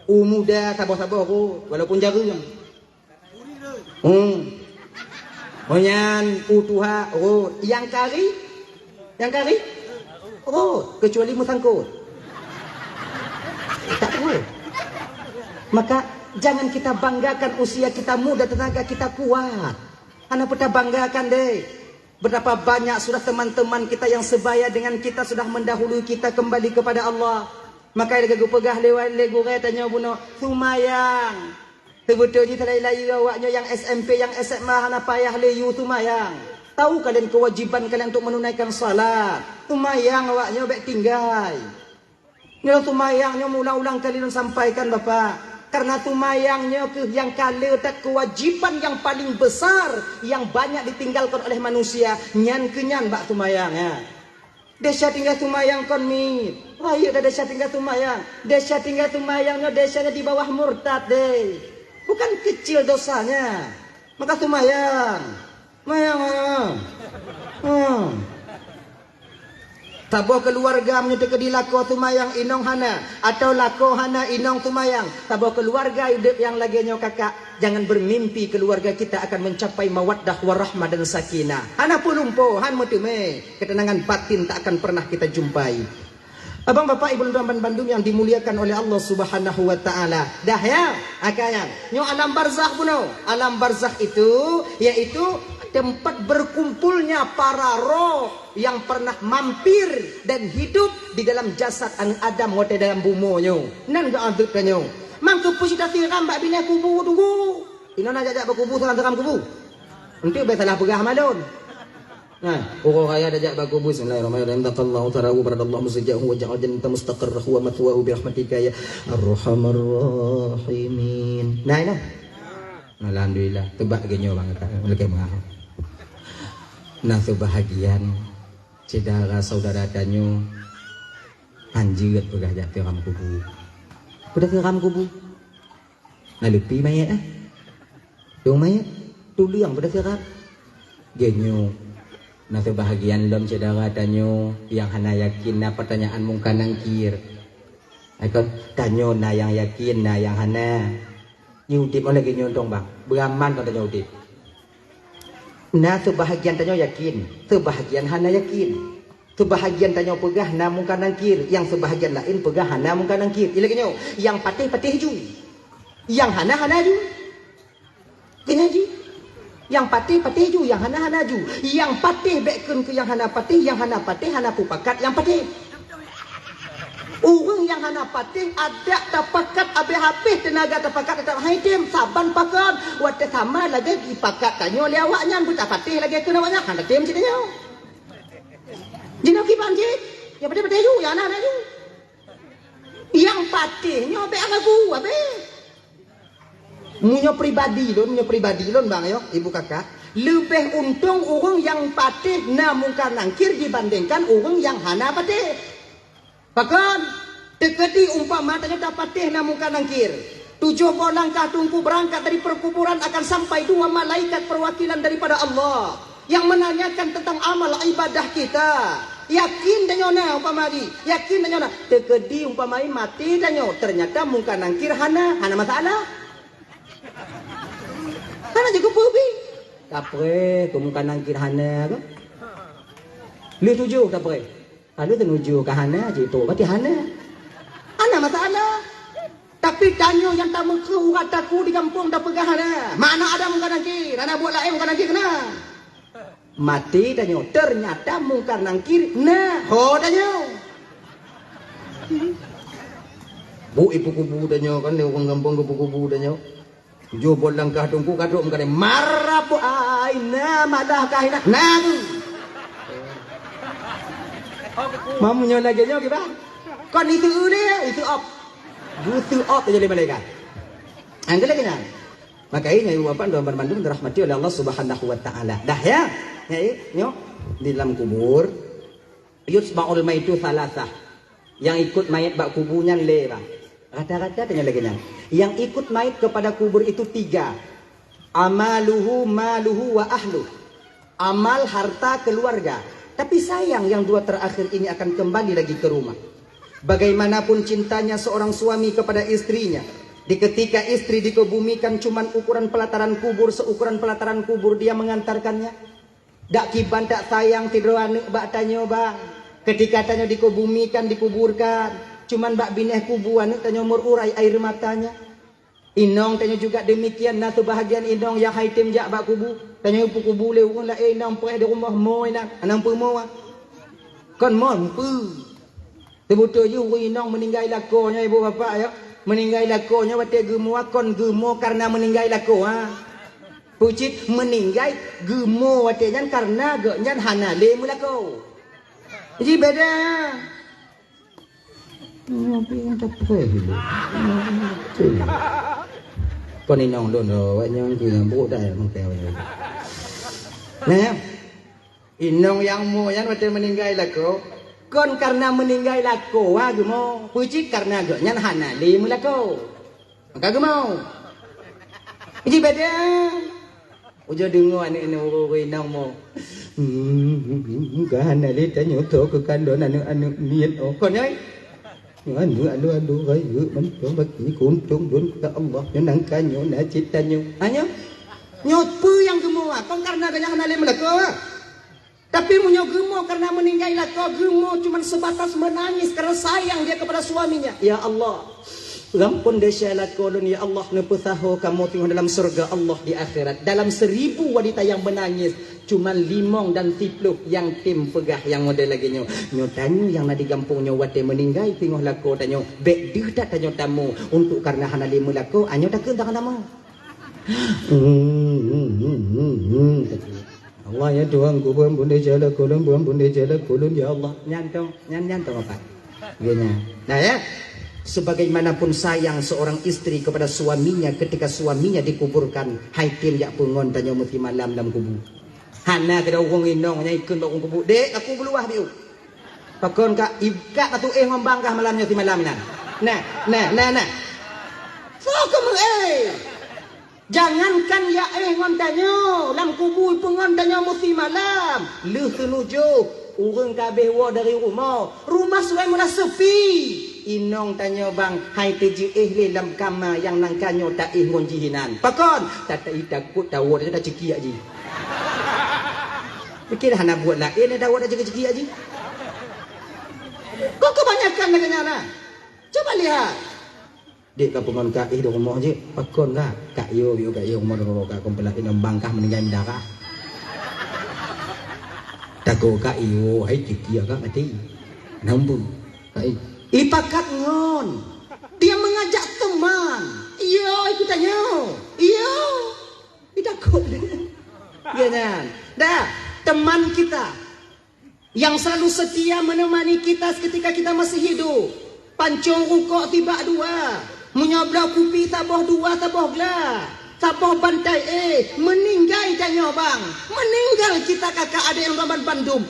U muda saboh-saboh rot. Walaupun jareueng. Hmm. Meunyan u tuha rot. Nyang kari? Nyang kari? Rot. Kecuali meusangkot. Tak rot. Maka Jangan kita banggakan usia kita muda, tenaga kita kuat. Hana peue tabanggakan deh. Betapa banyak sudah teman-teman kita yang sebaya dengan kita sudah mendahului kita kembali kepada Allah. Maka lagée geupeugah lé, lé gurée tanyoe bunoe, seumayang. Teubeutôi jih teulai-lai awaknyoe nyang S M P, nyang S M A hana payah lé yue seumayang. Tahu kalian kewajiban kalian untuk menunaikan salat. Seumayang awaknyoe bék tinggai. Nyoe seumayang nyoe meuulang-ulang kali lôn sampaikan, Bapak. Karena seumayang nyoe keuh nyang ka le that kewajiban yang paling besar yang banyak ditinggalkan oleh manusia. Nyan keuh nyan bak seumayang, ya. Desya tinggai seumayang kon miet. Rayeuk dah desya tinggai seumayang. Desya tinggai seumayang nyoe desya nyoe di bawah murtad deh. Bukan kecil dosanya. Maka seumayang. Seumayang, seumayang. Hmm. Saboh keuluwarga meunyoe teukeudi lakoe seumayang inong hana, atawa lakoe hana inong seumayang, saboh keuluwarga udeb nyang lagée nyoe kakak, jangan bermimpi keuluwarga kita akan mencapai mawaddah warahmah dan sakinah. Hana peue lumpoe, han meuteumé, ketenangan batin tak akan pernah kita jumpai. Abang, bapak, ibu, dan bandum yang dimuliakan oleh Allah Subhanahu wa Ta'ala. Dah, ya? Akan nyan. Nyoe alam barzakh bunoe. Alam barzakh itu yaitu tempat berkumpulnya para roh yang pernah mampir dan hidup di dalam jasad aneuk Adam watée dalam bumoe nyoe. Nan geuazeueb tanyoe. Mangkeupeu cita siram bak binéh kubu tunggu. Inoe na jak-jak bak kubu, siram-siram kubu. Enteuk bék salah peugah malon. Nah, uroe raya tajak bak kubu, bismillahirrahmanirrahim. Taqallahu tarawu, baradallahu musajjahu wa ja'al jannata mustaqarrahu wa mathwahu bi rahmatika ya arhamar rahimin. Nah, nah. Alhamdulillah, teubak geuh nyoe bang kata. Lagée meuah. Nah, seubahagian syedara saudara tanyoe hanjeuet peugah jak siram kubu. Peugah siram kubu. Na leupi manyét, eh? Dong manyét, tuleueng peudeuh sirat. Geunyoe, na seubahagian lom syedara tanyoe nyang hana yakin na peutanyaan Mungkar Nangkir. Aikon, tanyoe na nyang yakin, na nyang hana. Nyoe udeb lagée nyoe dong, bang. Beuraman kon tanyoe udeb. Na seubahagian tanyoe yakin, seubahagian hana yakin. Seubahagian tanyoe peugah na Mungkar Nangkir, nyang seubahagian laén peugah hana Mungkar Nangkir. Ilée nyoe, nyang patéh, patéh ju. Nyang hana, hana ju. Keuneuk ji. Nyang patéh, patéh ju, nyang hana, hana ju. Nyang patéh bék kheun keu nyang hana patéh, nyang hana patéh hana peupakat nyang patéh. Ureuëng nyang hana patéh adak tapakat habéh-habéh teunaga tapakat teutap hai tem saban pakon watée sama lagée jipakat tanyoe lé awaknyan beutapatéh lagée kheun awaknyan hana tem cit tanyoe. Jinoe kiban cit, nyang patéh-patéh ju, nyang hana-hana ju. Nyang patéh nyoe bék ragu habéh. Meunyoe pribadi lôn, meunyoe pribadi lôn bang yo, ibu kakak, leubeh untông ureuëng nyang patéh na Mungkar Nangkir dibandingkan ureuëng nyang hana patéh. Pakon? Teukeudi umpama tanyoe tapatéh na Mungkar Nangkir, tujoh boh langkah teungku beurangkat dari peukuburan akan sampai dua malaikat peuwakilan daripada Allah nyang meunanyakan teuntang amal ibadah kita. Yakin tanyoe na umpama ji, yakin tanyoe na. Teukeudi umpama maté tanyoe, teunyata Mungkar Nangkir hana, hana masalah. Hana jeuet keupeue pi. Kapreh, keu Mungkar Nangkir hana keuh. Lheueh tujoh kapreh. Ka lheueh teunujoh ka hana, cit trok, berarti hana. Hana masalah. Tapi tanyoe nyang tameukeuh urat taku di gampông tapeugah hana. Mana ada Mungkar Nangkir, hana buet laén Mungkar Nangkir keunan. Maté tanyoe, teunyata Mungkar Nangkir na ho tanyoe. Bu ipeukubu tanyoe kan, lé ureuëng gampông geupeukubu tanyoe. Tujoh boh langkah teungku ka trok meukatai, "Marab aina malah kahina." Nah tu. Mamu nyoe lagée nyoe kiban. Kon itu ulée, itu op. Butu op jadi malaikat. Angkat lagi nah. Maka ini ibu bapak dan bandum dirahmati oleh Allah Subhanahu wa taala. Dah ya? Ya, nyoe di dalam kubur. Yutba'ul maitu salasah. Yang ikut mayat bak kubu nyan lé bang. Rata-rata tanya lagi nyan. Yang ikut mayat kepada kubur itu tiga. Amaluhu, maluhu, wa ahluh. Amal, harta, keluarga. Tapi sayang yang dua terakhir ini akan kembali lagi ke rumah. Bagaimanapun cintanya seorang suami kepada istrinya, di ketika istri dikebumikan cuman ukuran pelataran kubur, seukuran pelataran kubur dia mengantarkannya. Dak kiban tak sayang sidroe aneuëk bak tanyoe bang. Ketika tanyoe dikebumikan, dikuburkan, cuman bak binéh kubu aneuëk tanyoe meururai air matanya. Inong tanyoe juga demikian, na seubahagian inong nyang hai tem jak bak kubu. Tanyoe peukubu lé ureuëng laén, inong preh di rumoh, mo inan, anang peumo. Kon mon peue. Teubeutôi jih ureuëng inong meuninggai lakoe nyoe, ibu bapak, ya. Meuninggai lakoe nyoe watée geumo, kon geumo kareuna meuninggai lakoe, ha. Peucit meuninggai geumo watée nyan kareuna geuh nyan hana lé meulakoe. Ji beda. Kon inong lôn, oh, awak nyang keu nyang buruk dah, ya, mungkin awak nyang. Nah, ya. Inong nyang mo nyan watée meuninggai lakoe, kon kareuna meuninggai lakoe, ha, geumo. Peucit kareuna geuh nyan hana lé meulakoe. Maka geumo. Ji beda. Ujoe deungoe aneuëk inong, ureuëng inong mo. Hmm, ka hana lé tanyoe tho keu kandon aneuëk-aneuëk miet, oh. Kon nyoe. Aneuëk adoe-adoe rayeuk mantong baki keuuntông lôn keu Allah. Nyoe nangka nyoe na cit tanyoe. Ha nyoe? Nyoe peue nyang geumo, ah? Kon kareuna geuh nyan hana lé meulakoe, ah? Tapi meunyoe geumo kareuna meuninggai lakoe, geumo cuman sebatas menangis karena sayang dia kepada suaminya. Ya Allah, gampông desya lakoe lôn, ya Allah, neupeusaho kamoe teungoh dalam syurga Allah di akhirat. Dalam seribu wanita yang menangis, cuman limong dan siploh nyang tem peugah nyang model lagée nyoe. Nyoe tanyoe nyang na di gampông nyoe watée meuninggai teungoh lakoe tanyoe, bék deuh that tanyoe tamu untuk kareuna hana lé meulakoe, anyoe takheun tangan tamu. Allah ya Tuhan ku, beuampun desya lakoe lôn, beuampun desya lakoe lôn, ya Allah. Nyan tong, nyan, nyan tong apa? Geuhnyan. Nah ya, sebagaimanapun sayang seorang istri kepada suaminya ketika suaminya dikuburkan, hai tem jak peue ngon tanyoe meusimalam lam kubu. Hana keudroe ureuëng inong nyang ikheun bak ureuëng kubu, "Dek, aku beuluwah biu." Pakon ka, i-, ka katu éh ngon bang kah malam nyoe simalam inan? Nah, nah, nah, nah. Soe keu meuéh? Jangankan ya éh ngon tanyoe, lam kubu peue ngon tanyoe meusimalam. Lheueh seunujoh, ureuëng ka habéh woe dari rumoh. Rumoh suai meulah seupi. Inong tanyoe bang, hai teujeuéh lé lam kama nyang nangka nyoe taéh ngon jih inan. Pakon? Tatai takot tawoe tanyoe tacekiak jih. Pikir hana buet laén, dah awak dah jaga ceukiak jih. Kok kebanyakan lagée nyan, nah? Coba lihat. Dek ka peungon ka éh di rumoh jih. Pakon ka? Ka yo, yo ka yo rumoh di rumoh ka kumpul lagi nang bangkah meuninggai mendarah. Takot ka yo, hai ceukiak ka mati. Nambu. Ka éh. Ipakat ngon. Dia mengajak teman. Iyo, ikut tanya. Iyo. Itakot. Ya kan? Dah, teman kita yang selalu setia menemani kita ketika kita masih hidup. Pancong rukok tibak dua. Meunyoe bloe kupi saboh dua, saboh gla. Saboh bantai éh, meuninggai tanyoe bang. Meuninggai kita kakak adék nyang ban bandum.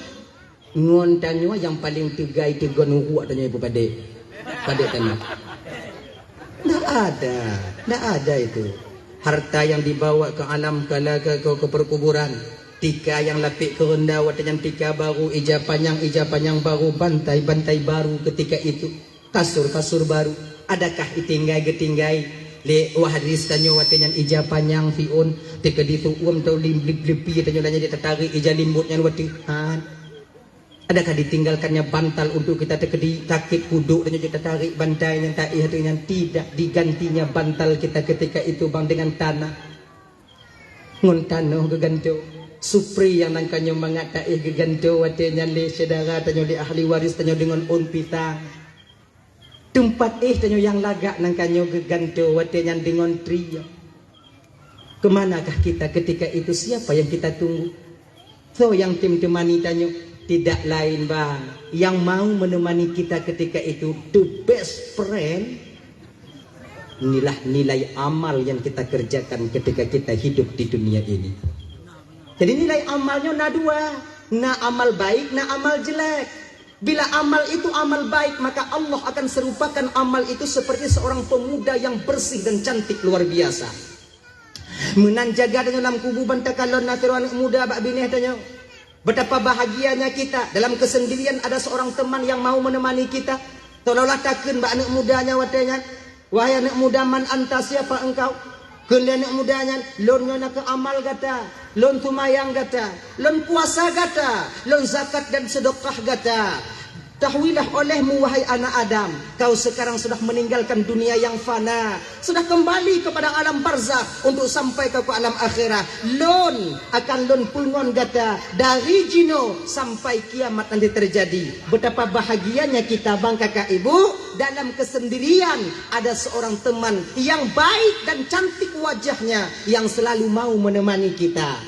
Ngon tanyoe nyang paleng teugai teugon uruek tanyoe ibu padé. Padé tanyoe. Ndak ada, ndak ada itu. Harta yang dibawa ke alam kala ke, ke, ke perkuburan. Tika nyang lapék keureunda watée nyan tika baru, ija panyang, ija panyang baru, bantai, bantai baru ketika itu. Kasur, kasur baru. Adakah itinggai geutinggai lé wahdis tanyoe watée nyan ija panyang siôn, teukeudi siôn tau lim-, lip-, lipi tanyoe dan jadi tatarék ija limbot nyan watée. Ha. Adakah ditinggalkannya bantal untuk kita teukeudi sakét kuduk dan juga tarik bantai nyang taéh ateueh nyan? Tidak, digantinya bantal kita ketika itu bang dengan tanah. Ngon tanoh geuganto. Supri nyang nangka nyoe mangat taéh geuganto watée nyan lé syedara tanyoe, lé ahli waris tanyoe deungon ôn pisang. Teumpat éh tanyoe nyang lagak nangka nyoe geuganto watée nyan deungon trie. Kemanakah kita ketika itu? Siapa yang kita tunggu? Soe nyang tem teumani tanyoe? Tidak lain bang, yang mau menemani kita ketika itu, the best friend, inilah nilai amal yang kita kerjakan ketika kita hidup di dunia ini. Jadi nilai amal nyoe na dua, na amal baik, na amal jelek. Bila amal itu amal baik, maka Allah akan serupakan amal itu seperti seorang pemuda yang bersih dan cantik luar biasa. Meunan jaga tanyoe lam kubu ban takalon na sidroe aneuëk muda bak binéh tanyoe. Betapa bahagianya kita, dalam kesendirian ada seorang teman yang mau menemani kita. Seolah-olah takheun bak aneuëk muda nyan watée nyan, "Wahai aneuëk muda, man anta, siapa engkau?" Kheun lé aneuëk muda nyan, "Lôn nyoe nakeuh amal gata, lôn seumayang gata, lôn puasa gata, lôn zakat dan sedekah gata." Ketahuilah olehmu, wahai anak Adam, kau sekarang sudah meninggalkan dunia yang fana, sudah kembali kepada alam barzakh untuk sampai kau ke alam akhirat. Lôn akan lôn peungon gata dari jinoe sampai kiamat nanti terjadi. Betapa bahagianya kita, bang, kakak, ibu, dalam kesendirian ada seorang teman yang baik dan cantik wajahnya yang selalu mau menemani kita.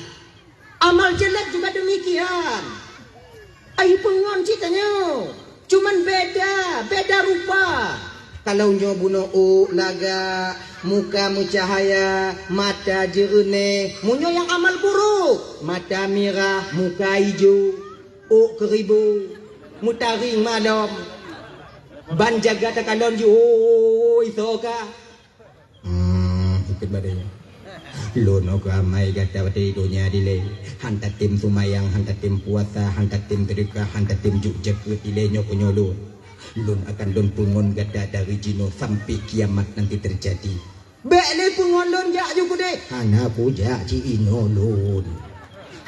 Amal jelek juga demikian. Ai peungon cit tanyoe. Cuman beda, beda rupa. Kalau nyoe bunoe ôk lagak, muka meucahaya, mata jeureunéh. Meunyoe nyang amal buruk, mata mirah, muka ijo, ôk keuribu, meutaring malom. Ban jaga takalon jih, oi, soe ka? Hmm, ikut badai. Lôn oke amai gata watée donya dilée. Han tatem sumayang, han tatem puasa, han tatem sedekah, han tatem juk jakeuet dilée nyoe keuh nyoe lôn. Lôn akan lôn peungon gata dari jinoe sampai kiamat nanti terjadi. Bék lé peungon lôn jak ju keudeh. Hana kujak ci inoe lôn.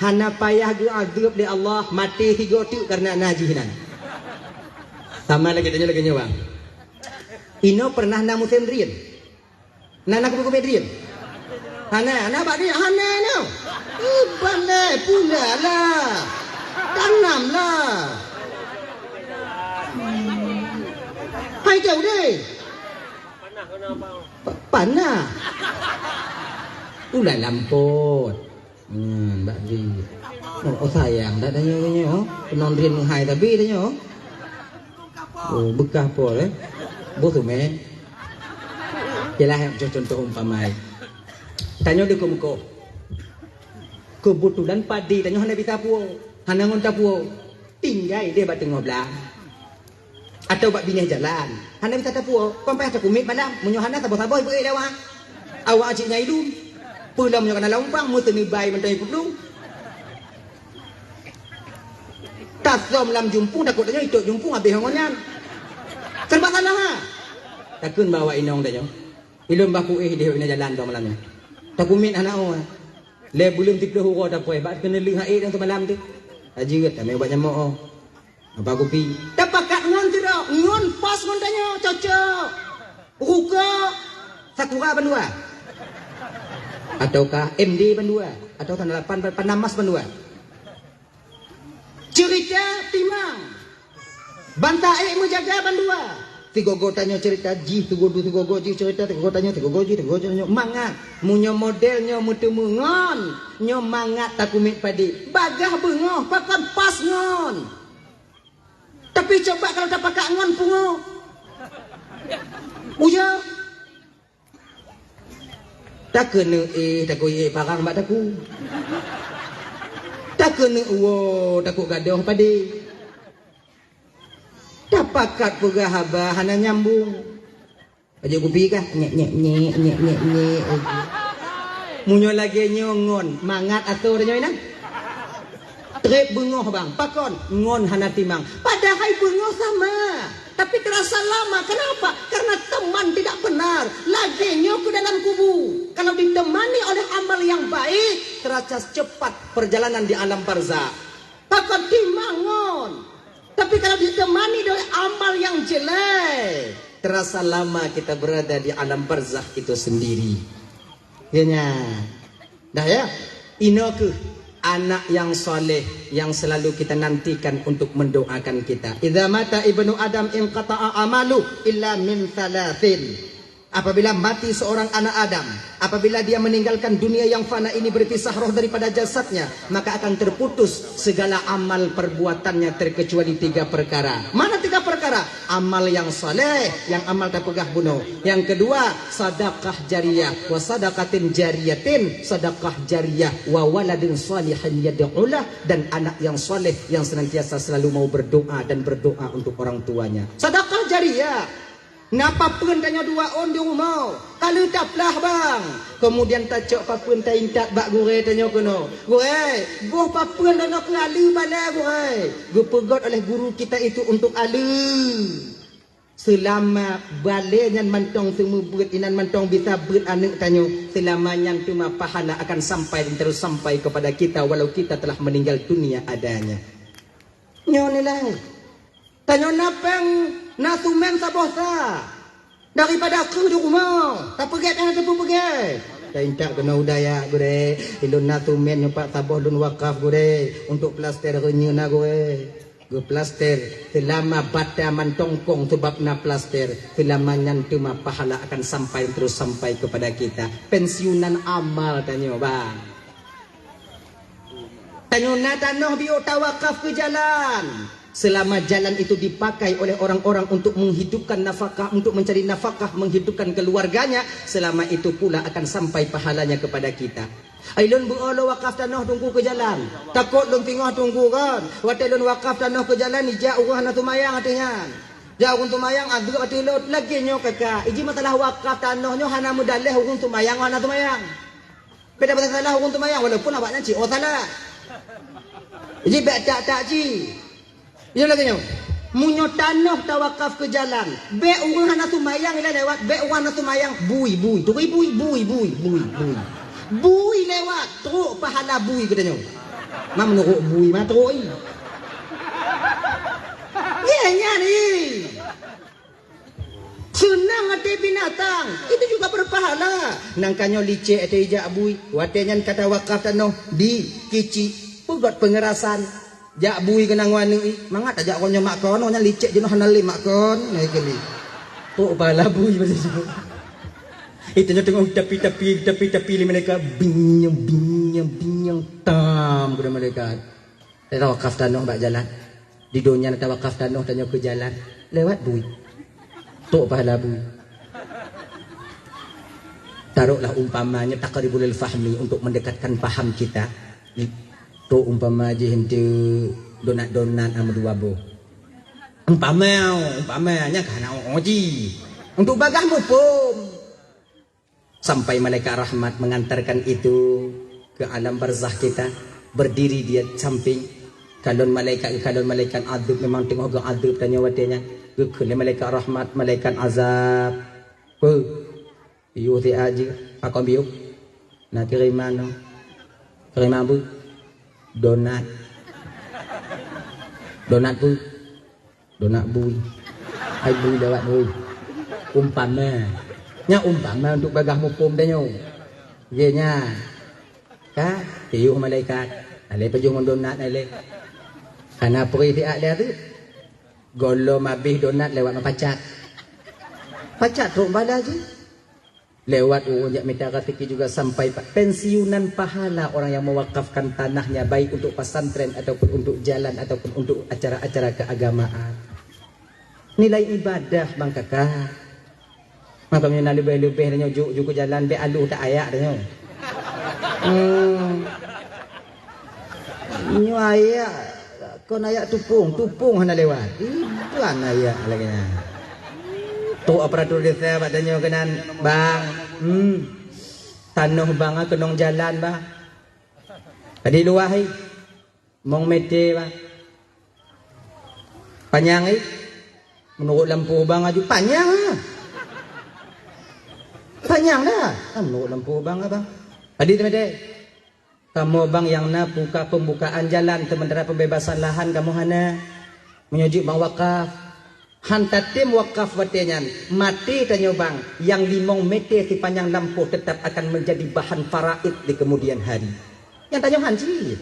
Hana payah geuazeueb lé Allah, maté sigoe teuk kareuna na jih nan. Sama lagée tanyoe lagée nyoe, bang. Inoe pernah na musém drien? Na, na keumiet-keumiet drien? Hana, na bak drien? Hana na. Iban lé, pula lah. Tanam lah. Hai jauh deh. Pa-, panah. Ulai lampot. Hmm, bak di. Oh, oh, sayang dak tanyoe, tanyoe, oh. Keunong drien meuhai tapi tanyoe. Oh, beukah pol, eh. Boh tu, men. Yalah, contoh, contoh umpama. Tanyoe di mukoh-mukoh. Keubeutulan padé tanyoe hana bisa puwoe. Hana ngon tapuwoe. Tinggai deh bak teungoh blang. Atau bak binéh jalan. Hana bisa tapuwoe. Kon payah takumiet malam. Meunyoe hana, saboh-saboh ibu eh lewat. Awak cit nyai lom. Peue lom nyoe kana lam umpang, meuteuneuk bai mantong ikuplong. Tasom lam jumpung, takot tanyoe itôk jumpung habéh ngon nyan. Serba salah, ha? Takheun bak awak inong tanyoe. Ilôn bah kuéh deh bak binéh jalan tu malam nyoe. Takumiet hana oh. Lé buleuen siplôh uroe tapoh, bak keuneuk leuh hai dan semalam tu. Tajeuet tamé ubat nyamok oh. Apa kupi? Tapakat ngon sidroe, ngon pas ngon tanyoe, cocok. Rukok, Sakura bandua. Ataukah M D bandua. Atau tanda lapan Panamas bandua. Cerita timang. Banta ék meujaga bandua. Sigogo tanyoe cerita jih, sigogo, sigogo jih cerita, sigogo tanyoe, sigogo jih, sigogo tanyoe. Mangat. Meunyoe model nyoe meuteumé ngon, nyoe mangat takumiet padé. Bagaih beungoh, pakon pas ngon. Tapi coba kalau tapakat ngon pungo. Uya. Takeuneuk éh, takeuneuk éh parang bak takue. Takeuneuk uwoe, takot gadôh padé. Tapakat peugah haba hana nyambung. Pajoh kupi kah? Nyek, nyek, nyek, nyek, nyek, nyek. Meunyoe lagée nyoe ngon, mangat asoe tanyoe inan. Treb beungoh bang, pakon? Ngon hana timang. Padahai beungoh sama, tapi terasa lama. Kenapa? Karena teman tidak benar. Lagée nyoe keu dalam kubu. Kalau ditemani oleh amal yang baik, terasa cepat perjalanan di alam barzakh. Pakon timang ngon. Tapi kalau ditemani oleh amal yang jelek, terasa lama kita berada di alam barzakh itu sendiri. Ya nya. Dah ya. Inoe keuh anak yang saleh yang selalu kita nantikan untuk mendoakan kita. Idza mata ibnu Adam inqata'a amalu illa min thalathin. Apabila mati seorang anak Adam, apabila dia meninggalkan dunia yang fana ini, berpisah roh daripada jasadnya, maka akan terputus segala amal perbuatannya terkecuali tiga perkara. Mana tiga perkara? Amal yang saleh, yang amal tapeugah bunoe. Yang kedua, sadaqah jariyah, wa sadaqatin jariyatin, sadaqah jariyah, wa waladin salihin yad'ulah, dan anak yang saleh yang senantiasa selalu mau berdoa dan berdoa untuk orang tuanya. Sadaqah jariyah. Na papeuen tanyoe dua ôn di rumoh, ka lheueh taplah bang. Kemudian tacok papeuen taintat bak gurée tanyoe keunoe. Gurée, boh papeuen tanyoe keu aleue balée gurée. Geupeugot oleh guru kita itu untuk aleue. Seulama balée nyan mantong seumeubeuet inan mantong bisa beuet aneuëk tanyoe, seulama nyan teuma pahala akan sampai dan terus sampai kepada kita walau kita telah meninggal dunia adanya. Nyoe nilai. Tanyoe na péng, na sumen saboh sa. Daripada keuh di rumoh, tapeugét nyang teupeugét. Taintat keunoe u dayah gurée, ilôn na sumen nyoe pat saboh lôn wakaf gurée, untuk plaster reunyeun na gurée. Geuplaster, seulama bata mantong kong seubab na plaster, seulama nyan teuma pahala akan sampai terus sampai kepada kita. Pensiunan amal tanyoe, bang. Tanyoe na tanoh biôh tawakaf keu jalan. Selama jalan itu dipakai oleh orang-orang untuk menghidupkan nafkah, untuk mencari nafkah, menghidupkan keluarganya, selama itu pula akan sampai pahalanya kepada kita. Ai lôn beuo lôn wakaf tanoh teungku keu jalan. Takot lôn singoh teungku kan. Watée lôn wakaf tanoh keu jalan, ijak ureuëng hana seumayang ateueh nyan. Jak ureuëng seumayang, adeuek ateueh lôn, lagée nyoe kaka. Iji masalah wakaf tanoh nyoe hana meudaléh ureuëng seumayang, hana seumayang. Beda bahasa salah ureuëng seumayang walaupun awak nyan cit oh salah. Jadi bèk tak-tak cit. Nyoe lagée nyoe. Meunyoe tanoh tawakaf keu jalan, bèk ureuëng hana seumayang ilée lewat, bèk ureuëng hana seumayang bui, bui, turi bui, bui, bui, bui, bui. Bui lewat, trok pahala bui geutanyoe. Ma meunurot bui ma trok i. Nyan, nyan i. Seunang até binatang, itu juga berpahala. Nangka nyoe licek até ijak bui, watée nyan ka tawakaf tanoh di Kicik, peugot peungerasan. Jak bui keunan ngon aneuk i, mangat tajak ngon nyoe makon, nyan licek jinoe hana lé makon, nah ikeu lé. Trok pahala bui macam tu. Itu nyoe teungoh tapi-tapi, tapi-tapi lé malaikat, binyang, binyang, binyang, tam keu malaikat. Tawakaf tanoh bak jalan. Di donya na tawakaf tanoh tanyoe keu jalan. Lewat bui. Trok pahala bui. Taruhlah umpamanya taqribul fahmi untuk mendekatkan paham kita. Trok umpama jih ente donat-donat ama dua boh. Umpama, umpama, nyan ka hana oji. Untuk bagah muphom. Sampai malaikat rahmat mengantarkan itu ke alam barzakh kita, berdiri di samping. Kalon malaikat, kalon malaikat adab memang teungoh geuadab tanyoe watée nyan. Geukheun lé malaikat rahmat, malaikat azab. Peu? Yue siat jih, pakon biôh? Na kiriman nyoe. Kiriman peu? Donat. Donat peu? Donat bui. Hai bui lewat bui. Umpama. Nyan umpama untuk bagah muphom tanyoe. Ye nyan. Ka, piôh malaikat. Alai pajoh ngon donat alai. Kana peurih siat lé tu. Gohlom abéh donat lewat meupacat. Pacat trok bala jih. Lewat ureuëng jak mita rezeki juga sampai pa-, pensiunan pahala orang yang mewakafkan tanahnya, baik untuk pesantren ataupun untuk jalan ataupun untuk acara-acara keagamaan. Nilai ibadah, bang kakak. Maka meunyoe na leubeh-leubeh tanyoe juk, juk keu jalan, bèk alu tak ayak tanyoe. Hmm. Nyoe ayak, kon ayak tupông, tupông hana lewat. Iban ayak lagée nyan. Trok aparatur desa bak tanyoe keunan, bang. Hmm. Tanoh bang keunong jalan, bang. Tadi luwah, hai. Mong mete, bang. Panyang, eh? Meunurot lampu bang aju panyang, ah. Panyang dah. Ah, meunurot lampu bang, ah, bang. Tadi tu mete. Kamoe bang nyang na buka pembukaan jalan, sementara pembebasan lahan kamoe hana. Meunyoe jeuet bang wakaf. Han tatem wakaf watée nyan, maté tanyoe bang, nyang limong mete sipanyang lampôh tetap akan menjadi bahan faraid di kemudian hari. Nyang tanyoe han cit.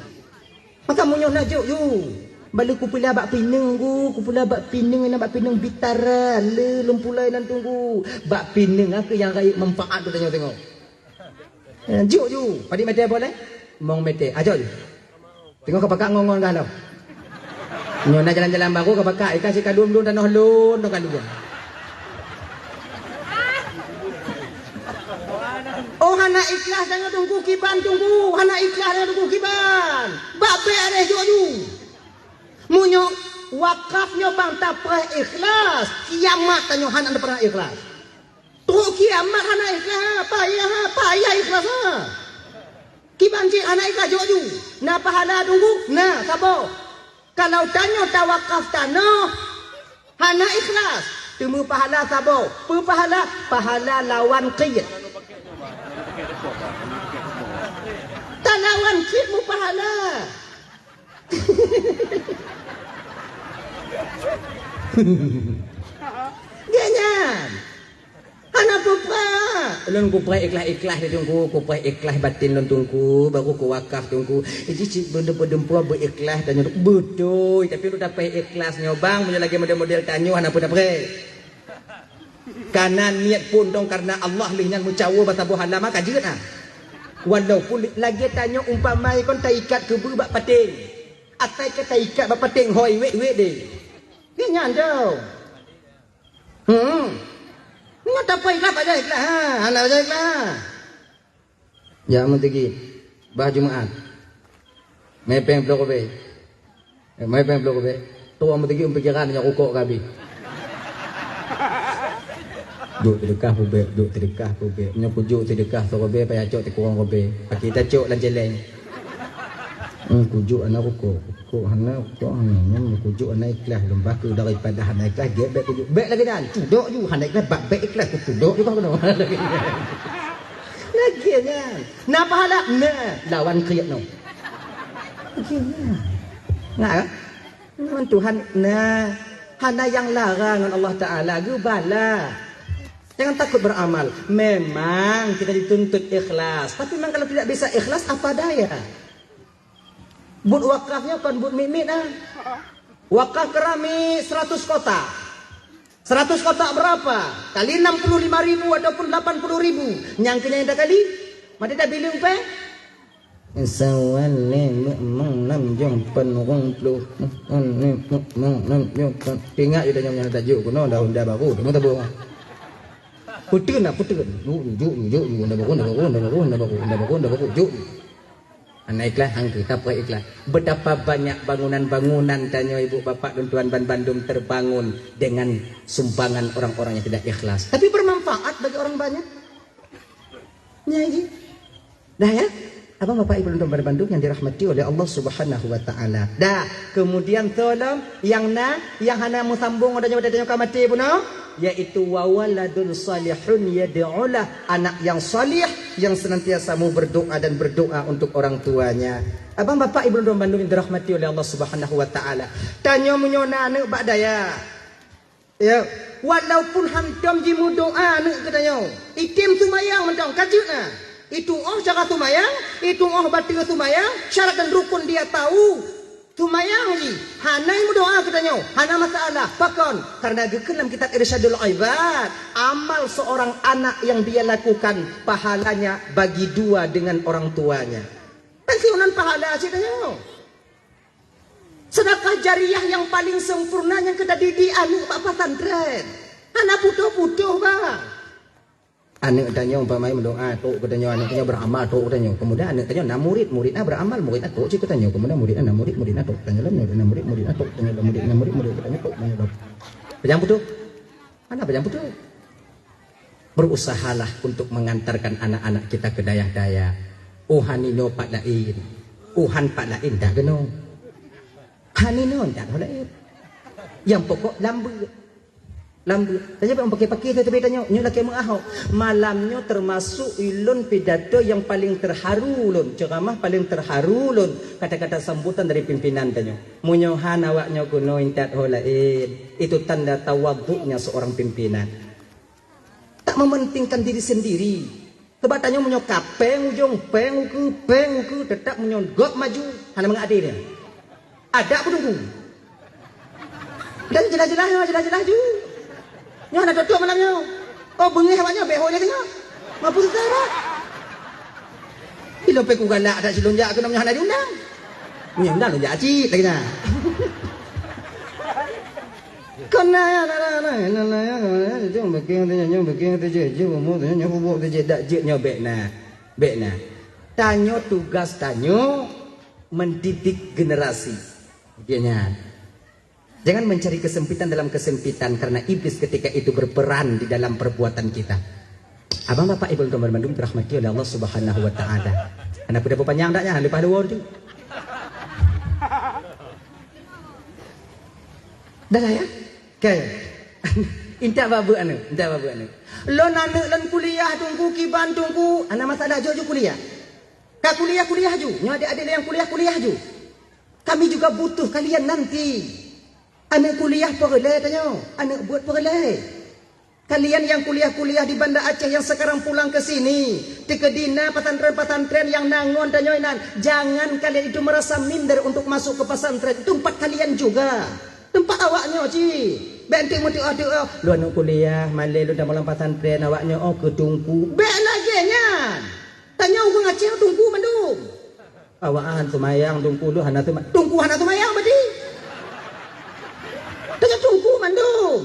Maka meunyoe na jok yue, bale kupeula bak pineung ku, kupeula bak pineung, na bak pineung bitara, le lom pulai nan tunggu. Bak pineung aku nyang rayeuk manfaat tu tanyoe tengok. Eh, jok ju, padit mete boleh? Mong mete. Ah, jok ju. Tengok ka pakak ngon-ngon galo. Nyoe na jalan-jalan baru ka pakak, ikan si kadum dum tanoh lon, tanoh kadum. Oh, hana ikhlas tanyoe tunggu kiban tunggu, hana ikhlas tanyoe tunggu kiban. Bak bèk areh jok ju. Meunyoe wakaf nyoe bang tapreh ikhlas, kiamat tanyoe hana pernah ikhlas. Trok kiamat hana ikhlas, payah, payah ikhlas, ha. Kiban cit hana ikhlas jok ju. Na pahala tunggu, na saboh. Kalau tanyoe tawakaf tanoh, hana ikhlas, teumeu pahala saboh. Peu pahala? Pahala lawan qit. Talawan qit meupahala. Gét nyan. Hana peue-peue. Lôn kupreh ikhlas-ikhlas di Teungku, kupreh ikhlas batin lôn Teungku, baru kuwakaf Teungku. Iji cit beudeumpue-deumpue beu ikhlas tanyoe. Beutôi, tapi lôn tapreh ikhlas nyoe bang, meunyoe lagèe model-model tanyoe hana peue tapreh. Kana niet pun dong karena Allah lheueh nyan meucawo bak saboh halaman ka jeuet ah. Walaupun lagèe tanyoe umpama kon taikat keubeue bak paténg. Asai ka taikat bak paténg hôi wék-wék deh. Nyan dong. Hmm. Nyoe tapreh ikhlas pajan ikhlas ha. Hana pajan ikhlas. Jak meuteugét bah Jumaat. Mè péng ploh ribèe. Eh, mè péng ploh ribèe. Tuwoe meuteugét pikiran nyang rukok ka abéh. Duek teudeukah peubèk, duek teudeukah peubèk. Nyoe kujok teudeukah siribèe payah cok sikurong ribèe. Akhé tacok lam cèlèng. Hmm, kujok hana rukok. Rukok hana, rukok hana. Nyoe kujok hana ikhlas lom. Bah kheueh daripada hana ikhlas, gèt bèk kujok. Bèk lagèe nyan. Tudok ju hana ikhlas, bak bèk ikhlas kutudok ju bah keunoe. Lagèe nyan. Na pahala? Na. Lawan kriet nyoe. Lagèe nyan. Ngat kan? Ngon Tuhan na. Hana nyang larang ngon Allah Taala. Geubala. Jangan takut beramal. Memang kita dituntut ikhlas. Tapi memang kalau tidak bisa ikhlas, apa daya? Buet wakaf nyoe kon buet miet-miet ah. Wakaf keramik seratus kotak. Seratus kotak berapa? Kali enam puluh lima ribu ataupun delapan puluh ribu. Nyang keu nyan ita kali? Maté ita bi lé upèe? Sawan lé meu'mong nam jom pen rong ploh. Meu'mong nam jom pen. Ingat ju tanyoe nyang tajok keunoe dah honda baru. Tengok tabong. Puteun dah, puteun. Ju, ju, ju, ju, ju. Honda baru, honda baru, honda baru, honda baru, honda baru, honda baru. Ju. Hana ikhlas, hangkeu, tapreh ikhlas. Betapa banyak bangunan-bangunan tanyoe ibu bapak dan tuan ban bandum terbangun dengan sumbangan orang-orang yang tidak ikhlas. Tapi bermanfaat bagi orang banyak. Nya ji. Dah ya. Abang bapak ibu dan tuan ban bandum yang dirahmati oleh Allah Subhanahu wa taala. Dah, kemudian tolong yang na, yang hana meusambung ada nyawa tanyoe ka maté bunoe. Yaitu wa waladun salihun yad'ulah, anak yang salih yang senantiasa mau berdoa dan berdoa untuk orang tuanya. Abang bapak ibu dan bandum yang dirahmati oleh Allah Subhanahu wa taala. Tanyoe meunyoe na aneuk bak daya. Ya, walaupun hantom jimeudoa aneuk geutanyoe. Item sumayang mantong ka jeuet na. Itu oh cara sumayang, itu oh bateue sumayang, syarat dan rukun dia tahu. Sumayang jih, hana meudoa geutanyoe, hana masalah. Pakon? Karena geukheun lam kitab Irsyadul Ibad, amal seorang anak yang dia lakukan, pahalanya bagi dua dengan orang tuanya. Kan siunan pahala cit tanyoe. Sedekah jariah yang paling sempurna nyang keu tadidik aneuk bak pesantren. Hana putôh-putôh, bang. Aneuk tanyoe umpama meudoa, tok geutanyoe, aneuk tanyoe beramal, tok geutanyoe. Kemudian aneuk tanyoe na murid, murid na beramal, murid na tok cit geutanyoe. Kemudian murid na murid, murid na tok geutanyoe lom, murid na murid, murid na tok geutanyoe lom, murid na murid, murid geutanyoe tok geutanyoe lom. Pajang putôh? Hana pajang putôh. Berusahalah untuk mengantarkan anak-anak kita ke dayah-dayah. Oh, haninoe pat laén. Oh, han pat laén dak keunoe. Haninoe dak laén. Yang pokok lambeuet. Lambeuet. Saja bak pakai-pakai tu tapi tanyoe, nyoe lakèe meuahok. Malam nyoe termasuk ulôn pidato yang paling terharu lôn, ceramah paling terharu lôn, kata-kata sambutan dari pimpinan tanyoe. Meunyoe han awak nyoe keunoe intat ho laén, itu tanda tawaduknya seorang pimpinan. Tak mementingkan diri sendiri. Sebab tanyoe meunyoe ka péng ujong, péng ukeue, péng ukeue, tetap meunyoe gop maju, hana mangat até dia. Adak peuduku. Dan jelas-jelas nyoe, jelas-jelas ju. Nyoe hana tutup malam nyoe. Oh, beungéh awak nyoe, bèk ho lé nyoe. Mampu susah dah. Ilôn pih kugalak that silôn jak keunoe nyoe hana diundang. Nyoe undang lôn jak cit lagi nah. Kena ya, na, na, na, na, na, ya, na, na, ya, jom bikin tu, jom bikin tu je, jom umur tu, jom bubuk tu je, dak jeuet nyoe bèk na. Bèk na. Tanyoe tugas tanyoe mendidik generasi. Dia nyan. Jangan mencari kesempitan dalam kesempitan karena iblis ketika itu berperan di dalam perbuatan kita. Abang bapak ibu tuan bandum dirahmati oleh Allah Subhanahu wa taala. Anak peue panyang dak nyan leupah luar tu. Dah lah ya? Kan? Intat babeuek aneuk, intat babeuek aneuk. Lôn aneuk lôn kuliah Teungku, kiban Teungku, hana masalah jok ju kuliah. Ka kuliah, kuliah ju. Nyoe adik-adik nyang kuliah, kuliah ju. Kami juga butuh kalian nanti. Aneuk kuliah peureulée tanyoe, aneuk buet peureulée. Kalian yang kuliah-kuliah di Banda Aceh yang sekarang pulang ke sini, teukeudi na pesantren-pesantren yang na ngon tanyoe inan, jangan kalian itu merasa minder untuk masuk ke pesantren. Itu tempat kalian juga. Tempat awaknyoe cit. Bék enteuk meutuah-tuah, "Lôn aneuk kuliah, malée lôn tamong lam pesantren, awaknyoe oh keu teungku." Bék lagée nyan. Tanyoe ureuëng Aceh teungku mandum. Awak hana seumayang, teungku lôn hana seuma-, teungku hana seumayang berarti. Tanyoe teungku mandum.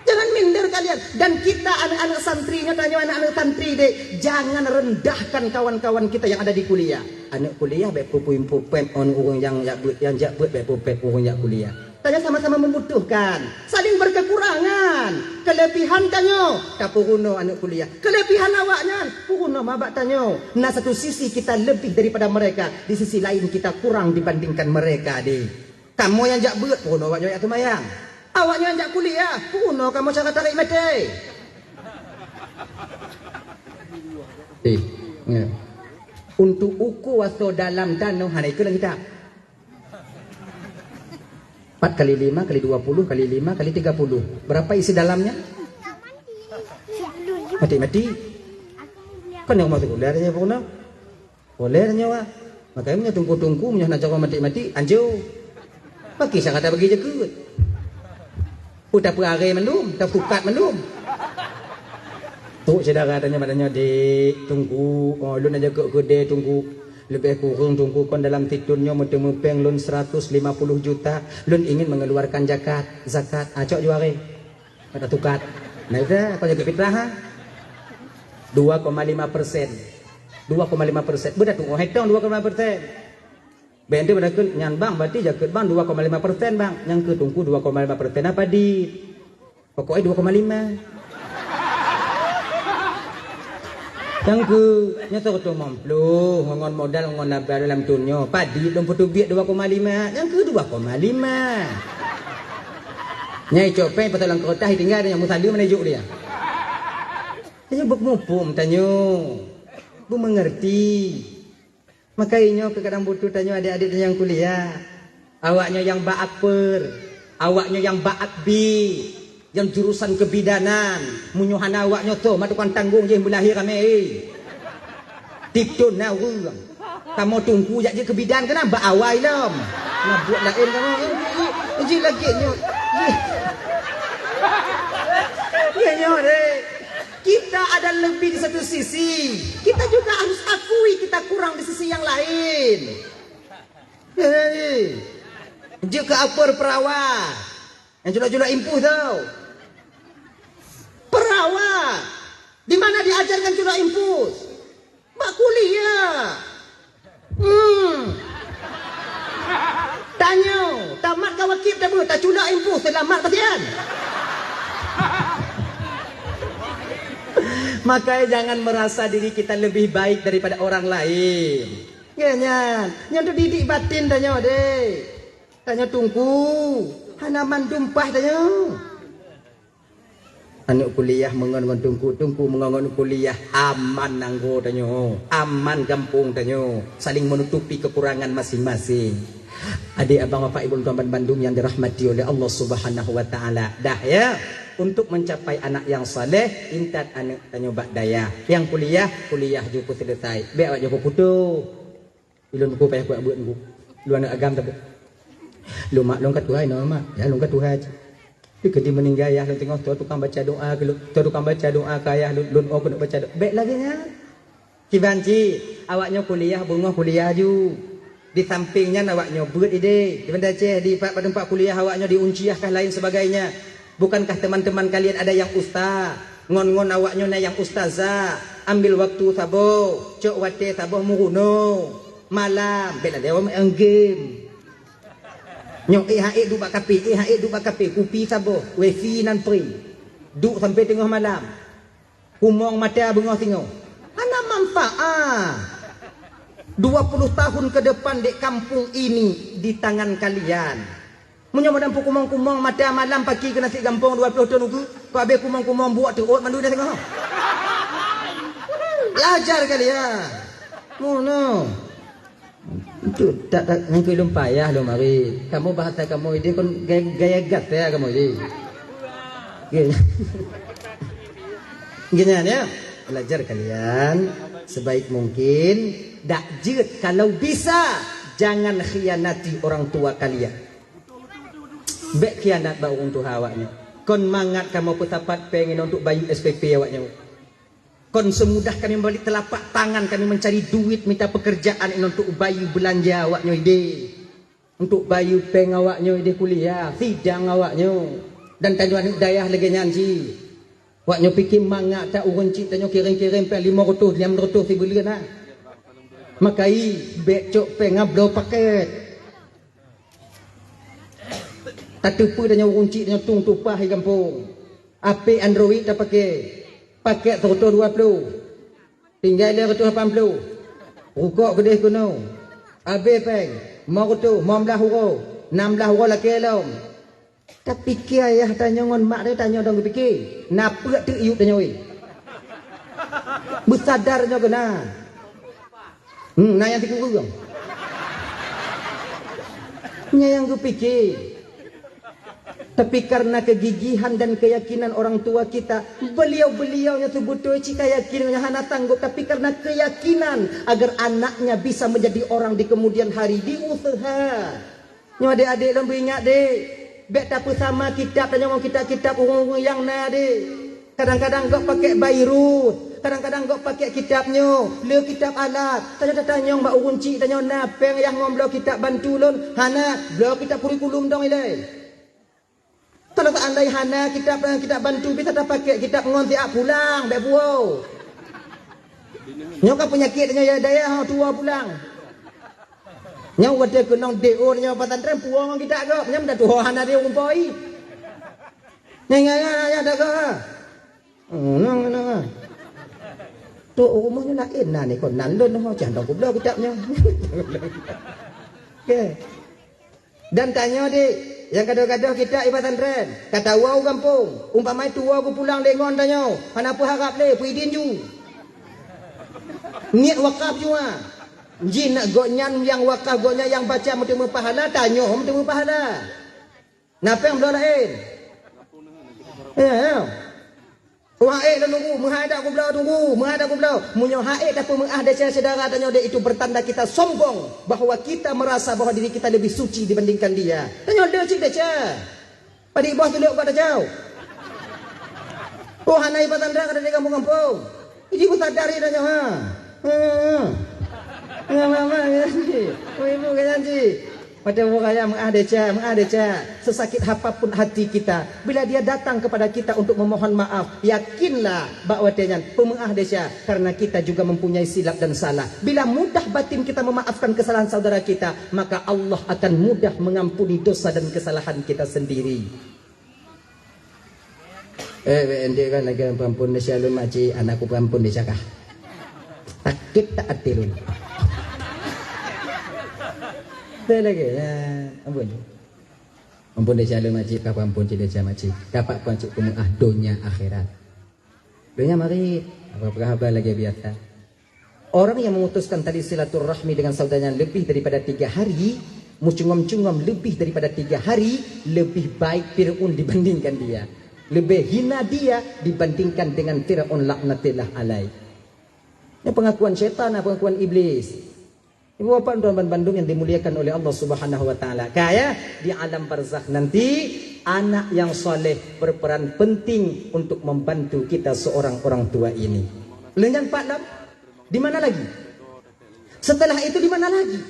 Jangan minder kalian. Dan kita aneuk-aneuk santri, nyoe tanyoe aneuk-aneuk santri deh, jangan rendahkan kawan-kawan kita yang ada di kuliah. Aneuk kuliah bék peupui-peupet ngon ureuëng nyang jak beuet, nyang jak beuet bék peupet ureuëng jak kuliah. Tanyoe sama-sama membutuhkan, saling berkekurangan. Kelebihan tanyoe tapeurunoe aneuk kuliah. Kelebihan awaknyan peurunoe ma bak tanyoe. Na satu sisi kita lebih daripada mereka, di sisi lain kita kurang dibandingkan mereka deh. Kamoe nyang jak beuet, peurunoe awaknyoe jak seumayang. Awaknyoe nyang jak kuliah, peurunoe kamoe cara tarék maté. Eh, ya. Untuk uku asoe dalam tanoh hana ikeu lam kitab. Empat kali lima kali dua puluh kali lima kali tiga puluh. Berapa isi dalamnya? Mati-mati. Kan yang masuk ular ya, peurunoe. Oleh nyoe, ah. Makanya meunyoe teungku-teungku, meunyoe hana cara maté-maté, anjô. Bagi sangka tabagi jakeuet. Oh, tapeuaré mandum, tapukat mandum. Trok syedara tanyoe, tanyoe, "Dek, teungku, oh, lôn aja keu keudè teungku. Leubeh kureueng teungku kon dalam sithon nyoe meuteumé péng lôn seratus lima puluh juta. Lôn ingin mengeluarkan zakat, zakat." Ah, cok juaré. Kata tukat. Nah, itu kau jaga fitrah, ha? Dua koma lima persen. Dua koma lima persen. Beudah tu, oh, hetong dua koma lima persen. Bèk ente beudah keu nyan bang, berarti jakeuet bang dua koma lima persen, bang. Nyang keu teungku dua koma lima persen apa dit? Pokoknya dua koma lima. Nyang keu, nyoe seratus lima puluh, ngon modal, ngon laba dalam thon nyoe. Padit lôn peuteubiet dua koma lima, nyang keu dua koma lima. Nyai cok péng pasal lam keureutah, tinggai nyang meusaleuem mana juk dia. Tanyoe beumuphom tanyoe. Beumeungeurti. Maka inyoe keu kadang butuh tanyoe adik-adik nyang kuliah. Awaknyoe nyang bak akper, awaknyoe nyang bak akbi, nyang jurusan kebidanan, meunyoe hana awaknyoe toh ma tukang tanggong jih meulahé ramé, eh. Tiep thon na ureueng. Kamoe teungku jak jeuet keu bidan keunan bak awai lom. Na buet laén kamoe, eh, eh, eh, jih lagèe nyoe. Jih. Nyoe, nyoe deh. Kita ada lebih di satu sisi. Kita juga harus akui kita kurang di sisi yang lain. Hei, jeuet keu akper peurawa. Nyang culok-culok impus tu. Peurawa. Di mana diajarkan culok impus? Bak kuliah. Hmm. Tanyoe, tamat ka wakib tabeuet, taculok impus, seulamat pasian. Makanya jangan merasa diri kita lebih baik daripada orang lain. Ya nyan, nyan tu didik batin tanyoe deh. Tanyoe teungku, hana mandum paih tanyoe. Aneuk kuliah meungon ngon teungku, teungku meungon ngon kuliah, aman nanggroe tanyoe, aman gampông tanyoe, saling menutupi kekurangan masing-masing. Adik abang bapak ibu tuan ban bandum yang dirahmati oleh Allah Subhanahu wa taala. Dah ya, untuk mencapai anak yang saleh, intat aneuk tanyoe bak dayah. Nyang kuliah, kuliah ju peuseuleusoe. Bèk awak ju peuputoh. Ilôn buku payah kuat buet buku. Lôn aneuk agam tapi. Lôn mak lôn ka tuha inoe mak. Ya lôn ka tuha cit. Tapi keudi meuninggai ayah lôn teungoh, toh tukang baca doa keu lôn. Toh tukang baca doa keu ayah lôn, lôn oh keuneuk baca doa. Bèk lagèe nyan. Kiban cit, awaknyoe kuliah, beungoh kuliah ju. Di samping nyan awaknyoe beuet idéh. Di Banda Aceh, di pat, pat teumpat kuliah awaknyoe di Unciyah kah lain sebagainya. Bukankah teman-teman kalian ada yang ustaz? Ngon-ngon awaknyoe na nyang ustazah, ambil waktu saboh, cok watèe saboh meurunoe. Malam, bèk lagèe awak main game. Nyoe éh ha éh duek bak kafe, éh ha éh duek bak kafe, kupi saboh, wifi nan free. Duek sampai teungoh malam. Kumong mata beungoh singoh. Hana manfaat. Dua puluh tahun ke depan dek kampung ini di tangan kalian. Meunyoe madan peukumong-kumong mata malam paki keu nasi gampông dua ploh thon ukeue, keu abéh kumong-kumong buok teuôt mandum dah singoh. Belajar kali ya. Ngono. Itu tak, tak, nyang keu lôn payah lôn mari. Kamoe bahasa kamoe idéh kon gaya, gaya gata kamoe idéh. Oke. Gini ya, belajar kalian sebaik mungkin. Dak jeuet kalau bisa, jangan khianati orang tua kalian. Bék khianat bak ureuëng tuha awaknyoe. Kon mangat kamoe peusapat péng inoe untuk bayeue S P P awaknyoe. Kon seumudah kami membalik telapak tangan kami mencari duit mita pekerjaan inoe untuk bayeue beulanja awaknyoe idéh. Untuk bayeue péng awaknyoe idéh kuliah, sidang awaknyoe. Dan tanyoe aneuëk dayah lagée nyan cit. Awaknyoe pike mangat that ureuëng cit tanyoe kirém-kirém péng limong reutôh, enam reutôh sibuleuen na. Maka i, bék cok péng ngon bloe paket. Tateupeue tanyoe ureuëng cit tanyoe tueng tupaih di gampông. Apé Android tapake, paket seratus dua puluh, tinggai lhée reutôh lapan puluh. Rukok keudeh keunoe, abéh péng, limong reutôh, limong blaih uroe, nam blaih uroe lakée lom. Tapike ayah tanyoe ngon mak tanyoe dong geupike, na peuet teuk yup tanyoe. Beusadar nyoe keunan. Hmm, na nyang sikureueng. Nyan nyang geupike. Tapi karena kegigihan dan keyakinan orang tua kita, beliau-beliau nyang seubeutôi cit ka yakin nyang hana sanggup, tapi karena keyakinan agar anaknya bisa menjadi orang di kemudian hari, diusaha. Nyoe adék-adék lôn beuingat deh, bék tapeusama kitab tanyoe ngon kitab-kitab ureuëng-ureuëng nyang na deh. Kadang-kadang gob pakai bairus, kadang-kadang gob pakai kitab nyoe, le kitab alat. Tanyoe tatanyong bak ureuëng cit tanyoe na péng yah ngon bloe kitab bantu lôn, hana, bloe kitab kurikulum dong ilée. Kalau seandai hana kitab, kitab bantu bisa tapakai kitab ngon siat pulang bék puwoe. Nyoe ka peunyakét tanyoe ya dayah ho tuwoe pulang. Nyang watée keunong D O nyoe pesantren puwoe ngon kitab gob, nyang dah tuho hana dia umpoi. Nyang nyang nyang nyang dah gob ha. Nang nang. Tu rumoh nyoe laén na ni kon nan lôn ho cah dong kubloe kitab nyoe. Oke. Dan tanyoe dek nyang gadoh-gadoh kitab i pesantren, ka tawoe u gampông, umpama tuwoe geupulang lé ngon tanyoe, hana peuharab lé peuidin ju. Niet wakaf jua. Jih nak gobnyan nyang wakaf gobnyan nyang baca meuteumé pahala, tanyoe meuteumé pahala. Na péng bloe laén. Ya, ya. Wah ék lôn tunggu, meuhai dak kubloe tunggu, meuhai dak kubloe. Meunyoe hai ék tapeumeuáh desya syedara tanyoe dek itu bertanda kita sombong bahwa kita merasa bahwa diri kita lebih suci dibandingkan dia. Tanyoe le cit desya. Padit boh tulok bak tacau. Oh hana ipat tanda kada di kampung-kampung. Iji ku sadar ida nyoe ha. Hmm. Ya mama ya si. Oh ibu kaya si. Watée ureuëng raya meuáh desya, meuáh desya, sesakit apapun hati kita, bila dia datang kepada kita untuk memohon maaf, yakinlah bak watée nyan peumeuáh desya, karena kita juga mempunyai silap dan salah. Bila mudah batin kita memaafkan kesalahan saudara kita, maka Allah akan mudah mengampuni dosa dan kesalahan kita sendiri. Eh, B N D kan lagi ampun desya lôn makcik, anakku ampun desya kah? Sakit tak hati lôn. Saya lagi, ya, ampun. Ampun desya lôn makcik, kah ampun cit desya makcik. Dapat kuan cit peumeuáh donya akhirat. Donya mari, apa-apa haba lagi biasa. Orang yang memutuskan tali silaturahmi dengan saudaranya lebih daripada tiga hari, mencungam-cungam lebih daripada tiga hari, lebih baik Fir'aun dibandingkan dia. Lebih hina dia dibandingkan dengan Fir'aun laknatillah alaih. Ini pengakuan syaitan, pengakuan iblis. Ibu bapak tuan bandum yang dimuliakan oleh Allah Subhanahu wa taala. Kaya di alam barzakh nanti anak yang saleh berperan penting untuk membantu kita seorang orang tua ini. Lenyan Pak Lam, di mana lagi? Setelah itu di mana lagi?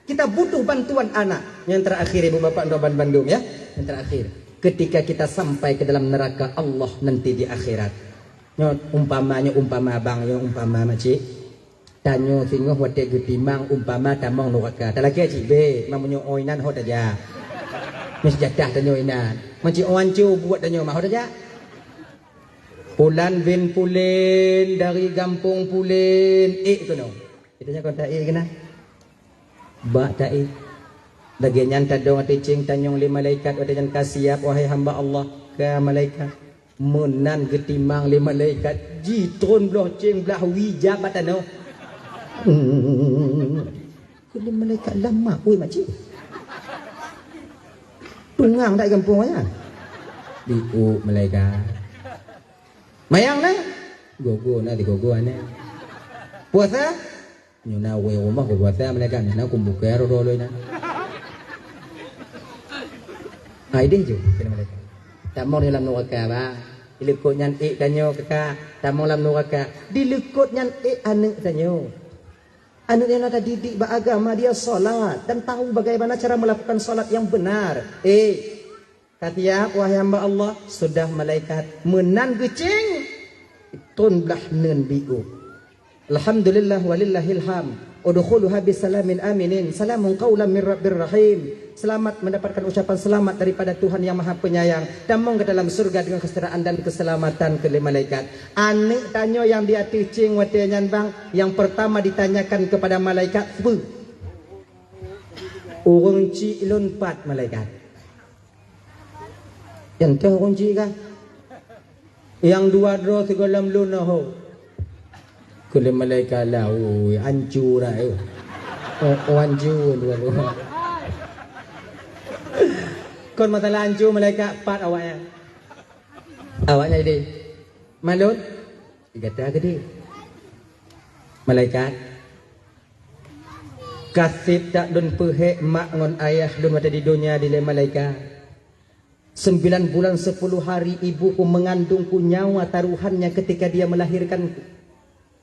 Kita butuh bantuan anak. Yang terakhir ibu bapak tuan bandum ya. Yang terakhir. Ketika kita sampai ke dalam neraka Allah nanti di akhirat. Nyoe umpamanya umpama abang, nyoe umpama makcik. Tanyoe singoh watée geutimang umpama tamong nuraka. Talakée cit bé, ma meunyoe oi nan ho tajak. Meuseujadah tanyoe inan. Makcik oi anco buet tanyoe ma ho tajak. Pulan bin pulen dari gampông pulen ék keunoe. Kita nyoe kon taék keunan. Bak taék. Lagée nyan tadong ateueh céng tanyong lé malaikat watée nyan ka siab, wahai hamba Allah, ka malaikat. Meunan geutimang lé malaikat, jitron bloh céng blah wie jak bak tanoh. Keuneuk malaikat lama, oi makcik. Tungang dak gampông nyan. Diuk malaikat. Mayang na? Gogo na, digogo na. Puasa? Nyoe na wai rumoh keu puasa malaikat, nyoe na kumbukée roh-roh lôn na. Hai deh ju, keuneuk malaikat. Tamong di lam nuraka, bah. Di likot nyan ék tanyoe kaka, tamong lam nuraka. Di likot nyan ék aneuk tanyoe. Aneuk nyang na tadidik bak agama, dia salat dan tahu bagaimana cara melakukan salat yang benar. Eh, ka siap, wahai hamba Allah? Sudah malaikat. Meunan geucéng, thôn blaih neun biôh. Alhamdulillah walillahil hamd. Udkhuluha bisalamin aminin. Salamun qaulan mir rabbir rahim. Selamat mendapatkan ucapan selamat daripada Tuhan yang Maha Penyayang. Tamong ke dalam surga dengan kesejahtera dan keselamatan, kheun lé malaikat. Aneuk tanyoe nyang di ateueh céng watée nyan bang, nyang pertama ditanyakan kepada malaikat, "Peue?" "Ureueng chik lôn pat, malaikat." "Nyang toh ureueng chik kah?" "Nyang dua droe sigohlom lôn ho." Kheun lé malaikat, "Lah, ui, ancu dah, eh. Oh, oh, ancu dua droe." Kon masalah ancu malaikat, pat awaknyan. Awaknyan ideh. "Ma lôn?" "Gata keudeh." "Malaikat, ka sép that lôn peuhék mak ngon ayah lôn watée di donya dilée malaikat. Sembilan bulan sepuluh hari ibuku mengandungku nyawa taruhannya ketika dia melahirkanku.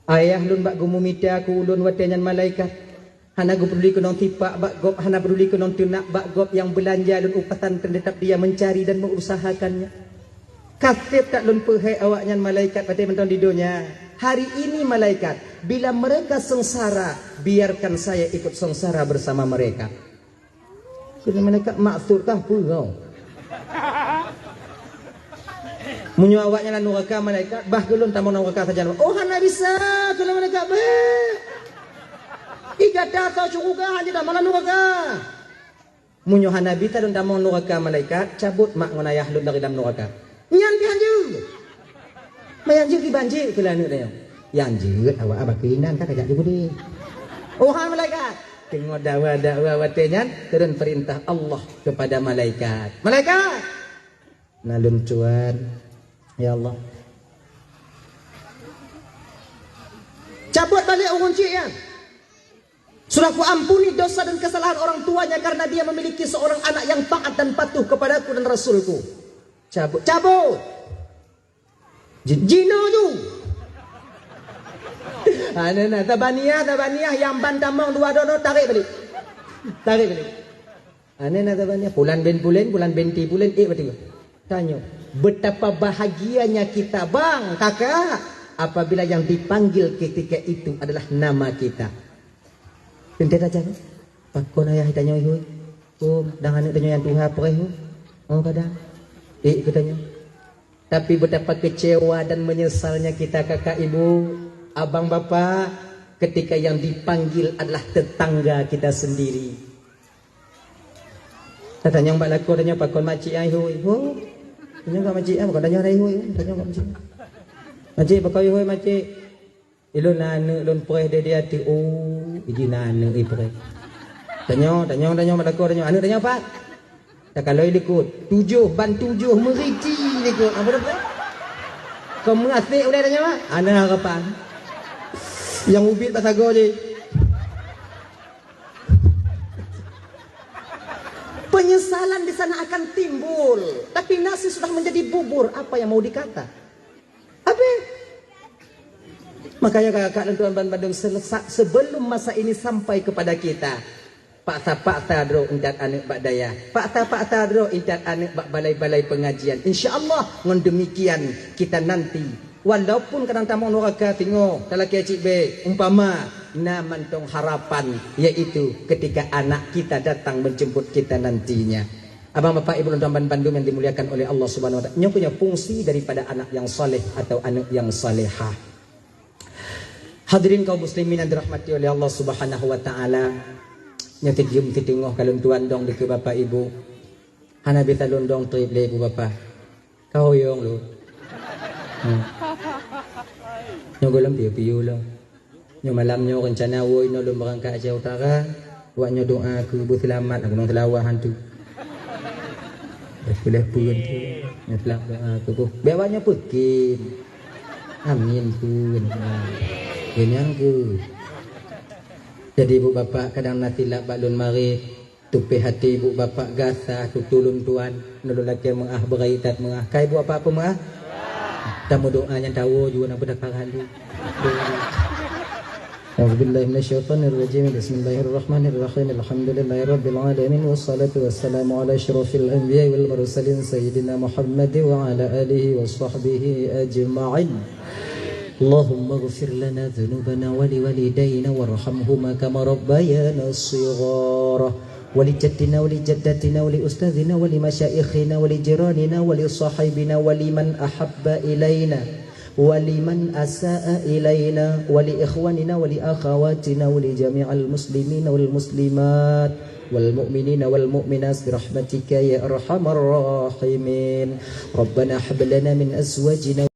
Ayah lôn bak geumumita keu ulôn watée nyan malaikat. Hana geupeduli keunong tipak bak gob, hana peduli keunong teunak bak gob, nyang beulanja lôn u pesantren tetap dia mencari dan mengusahakannya. Ka sép that lôn peuhék awaknyan malaikat watée mantong di donya. Hari ini malaikat, bila mereka sengsara, biarkan saya ikut sengsara bersama mereka." Kheun malaikat, "Maksud kah peue?" Meunyoe awaknyan lam nuraka malaikat, bah keu lôn tamong nuraka sajan. "Oh, hana bisa," kheun malaikat, "bék. Gata soe syeuruga hana tamong lam nuraka." "Meunyoe hana bisa lôn tamong nuraka malaikat, cabot mak ngon ayah lôn dari dalam nuraka." "Nyan pih hanjeuet." "Meuhanjeuet kiban jeuet," kheun lé aneuk tanyoe. "Nyang jeuet awak abah keuinan ka kajak di gudi." "Oh, hai malaikat." Teungoh dakwa-dakwa watée nyan, turun perintah Allah kepada malaikat. "Malaikat!" "Na lôn tuan." "Ya Allah." "Cabot balek ureueng chik nyan. Sudah kuampuni dosa dan kesalahan orang tuanya karena dia memiliki seorang anak yang taat dan patuh kepadaku dan Rasulku." "Cabot." "Cabot." Ji-, jinoe ju. Aneuk na, tabaniah, tabaniah, nyang ban tamong dua droe, tarék balek. Tarék balek. Aneuk na, tabaniah, pulan bin pulen, pulan binti pulen, ék bateue. Tanyoe, betapa bahagianya kita, bang, kakak, apabila yang dipanggil ketika itu adalah nama kita. Teuntée tajak, pakon ayah tanyoe, hui? Oh, dan aneuk tanyoe nyang tuha preh, hui? Oh, kadang. Ék keu tanyoe. Tapi betapa kecewa dan menyesalnya kita, kakak, ibu, abang, bapak, ketika yang dipanggil adalah tetangga kita sendiri. Tatanyong bak lakoe, tanyong pakon makcik ai hui. Ho. Tanyong bak makcik ai, pakon tanyong ai hui. Tanyong bak makcik. Makcik, pakon hui, makcik. Ilôn na aneuk lôn preh di ateueh. Oh, iji na aneuk i preh. Tanyong, tanyong, tanyong bak lakoe, tanyong. Aneuk tanyong pat? Takalon i likot. Tujoh ban tujoh meuriti likot. Apa dah? Keu meuasek ulée tanyong, ah? Ana harapan. Nyang ubit bak sagoe jih. Penyesalan di sana akan timbul. Tapi nasi sudah menjadi bubur, apa yang mau dikata? Habis. Makanya kakak dan tuan ban bandum, selesak sebelum masa ini sampai kepada kita, paksa-paksa droe intat aneuk bak dayah, paksa-paksa droe intat aneuk bak balai-balai pengajian. Insya Allah, ngon demikian kita nanti, walaupun kadang tamong nuraka, singoh talakée cit bék, umpama, na mantong harapan, yaitu ketika anak kita datang menjemput kita nantinya. Abang, bapak, ibu, dan tuan ban bandum yang dimuliakan oleh Allah Subhanahu wa Taala, nyoe keuh nyoe fungsi daripada anak yang saleh atau aneuk yang salehah. Hadirin kaum muslimin yang dirahmati oleh Allah Subhanahu wa Taala, nyoe teudium teuteungoh ka lôn tuan dong dikeue bapak ibu. Hana bisa lôn dong trép lé ibu bapak. Ka hoyong lôn. Hmm. Nyoe gohlom piôh-piôh lôn. Nyoe malam nyoe reuncana woe inoe lôn beurangkat Aceh Utara. Awak nyoe doa keu beuseulamat, aku nang seulawah hantu. Dah kuliah pun tu. Nyoe seulawah doa keu boh. Biar awak nyoe peukim. Amin pun. Kenyang ke. Jadi, bu bapak, kadang na silap bak lôn marit. Tupéh até bu bapak gasa, tutulun tuan. Nulun lakée meuah, beurai that meuah. Kai bu bapak peumeuah? Tameudoa nyang tawoe jua na beudakaran tu. أعوذ بالله من الشيطان الرجيم. بسم الله الرحمن الرحيم. الحمد لله رب العالمين، والصلاة والسلام على أشرف الأنبياء والمرسلين سيدنا محمد وعلى آله وصحبه أجمعين. اللهم اغفر لنا ذنوبنا ولوالدينا وارحمهما كما ربيانا صغارا، ولجدنا ولجدتنا ولأستاذنا ولمشايخنا ولجيراننا ولصاحبنا ولمن أحب إلينا ولمن أساء إلينا ولإخواننا ولأخواتنا ولجميع المسلمين والمسلمات والمؤمنين والمؤمنات برحمتك يا أرحم الراحمين. ربنا هب لنا من أزواجنا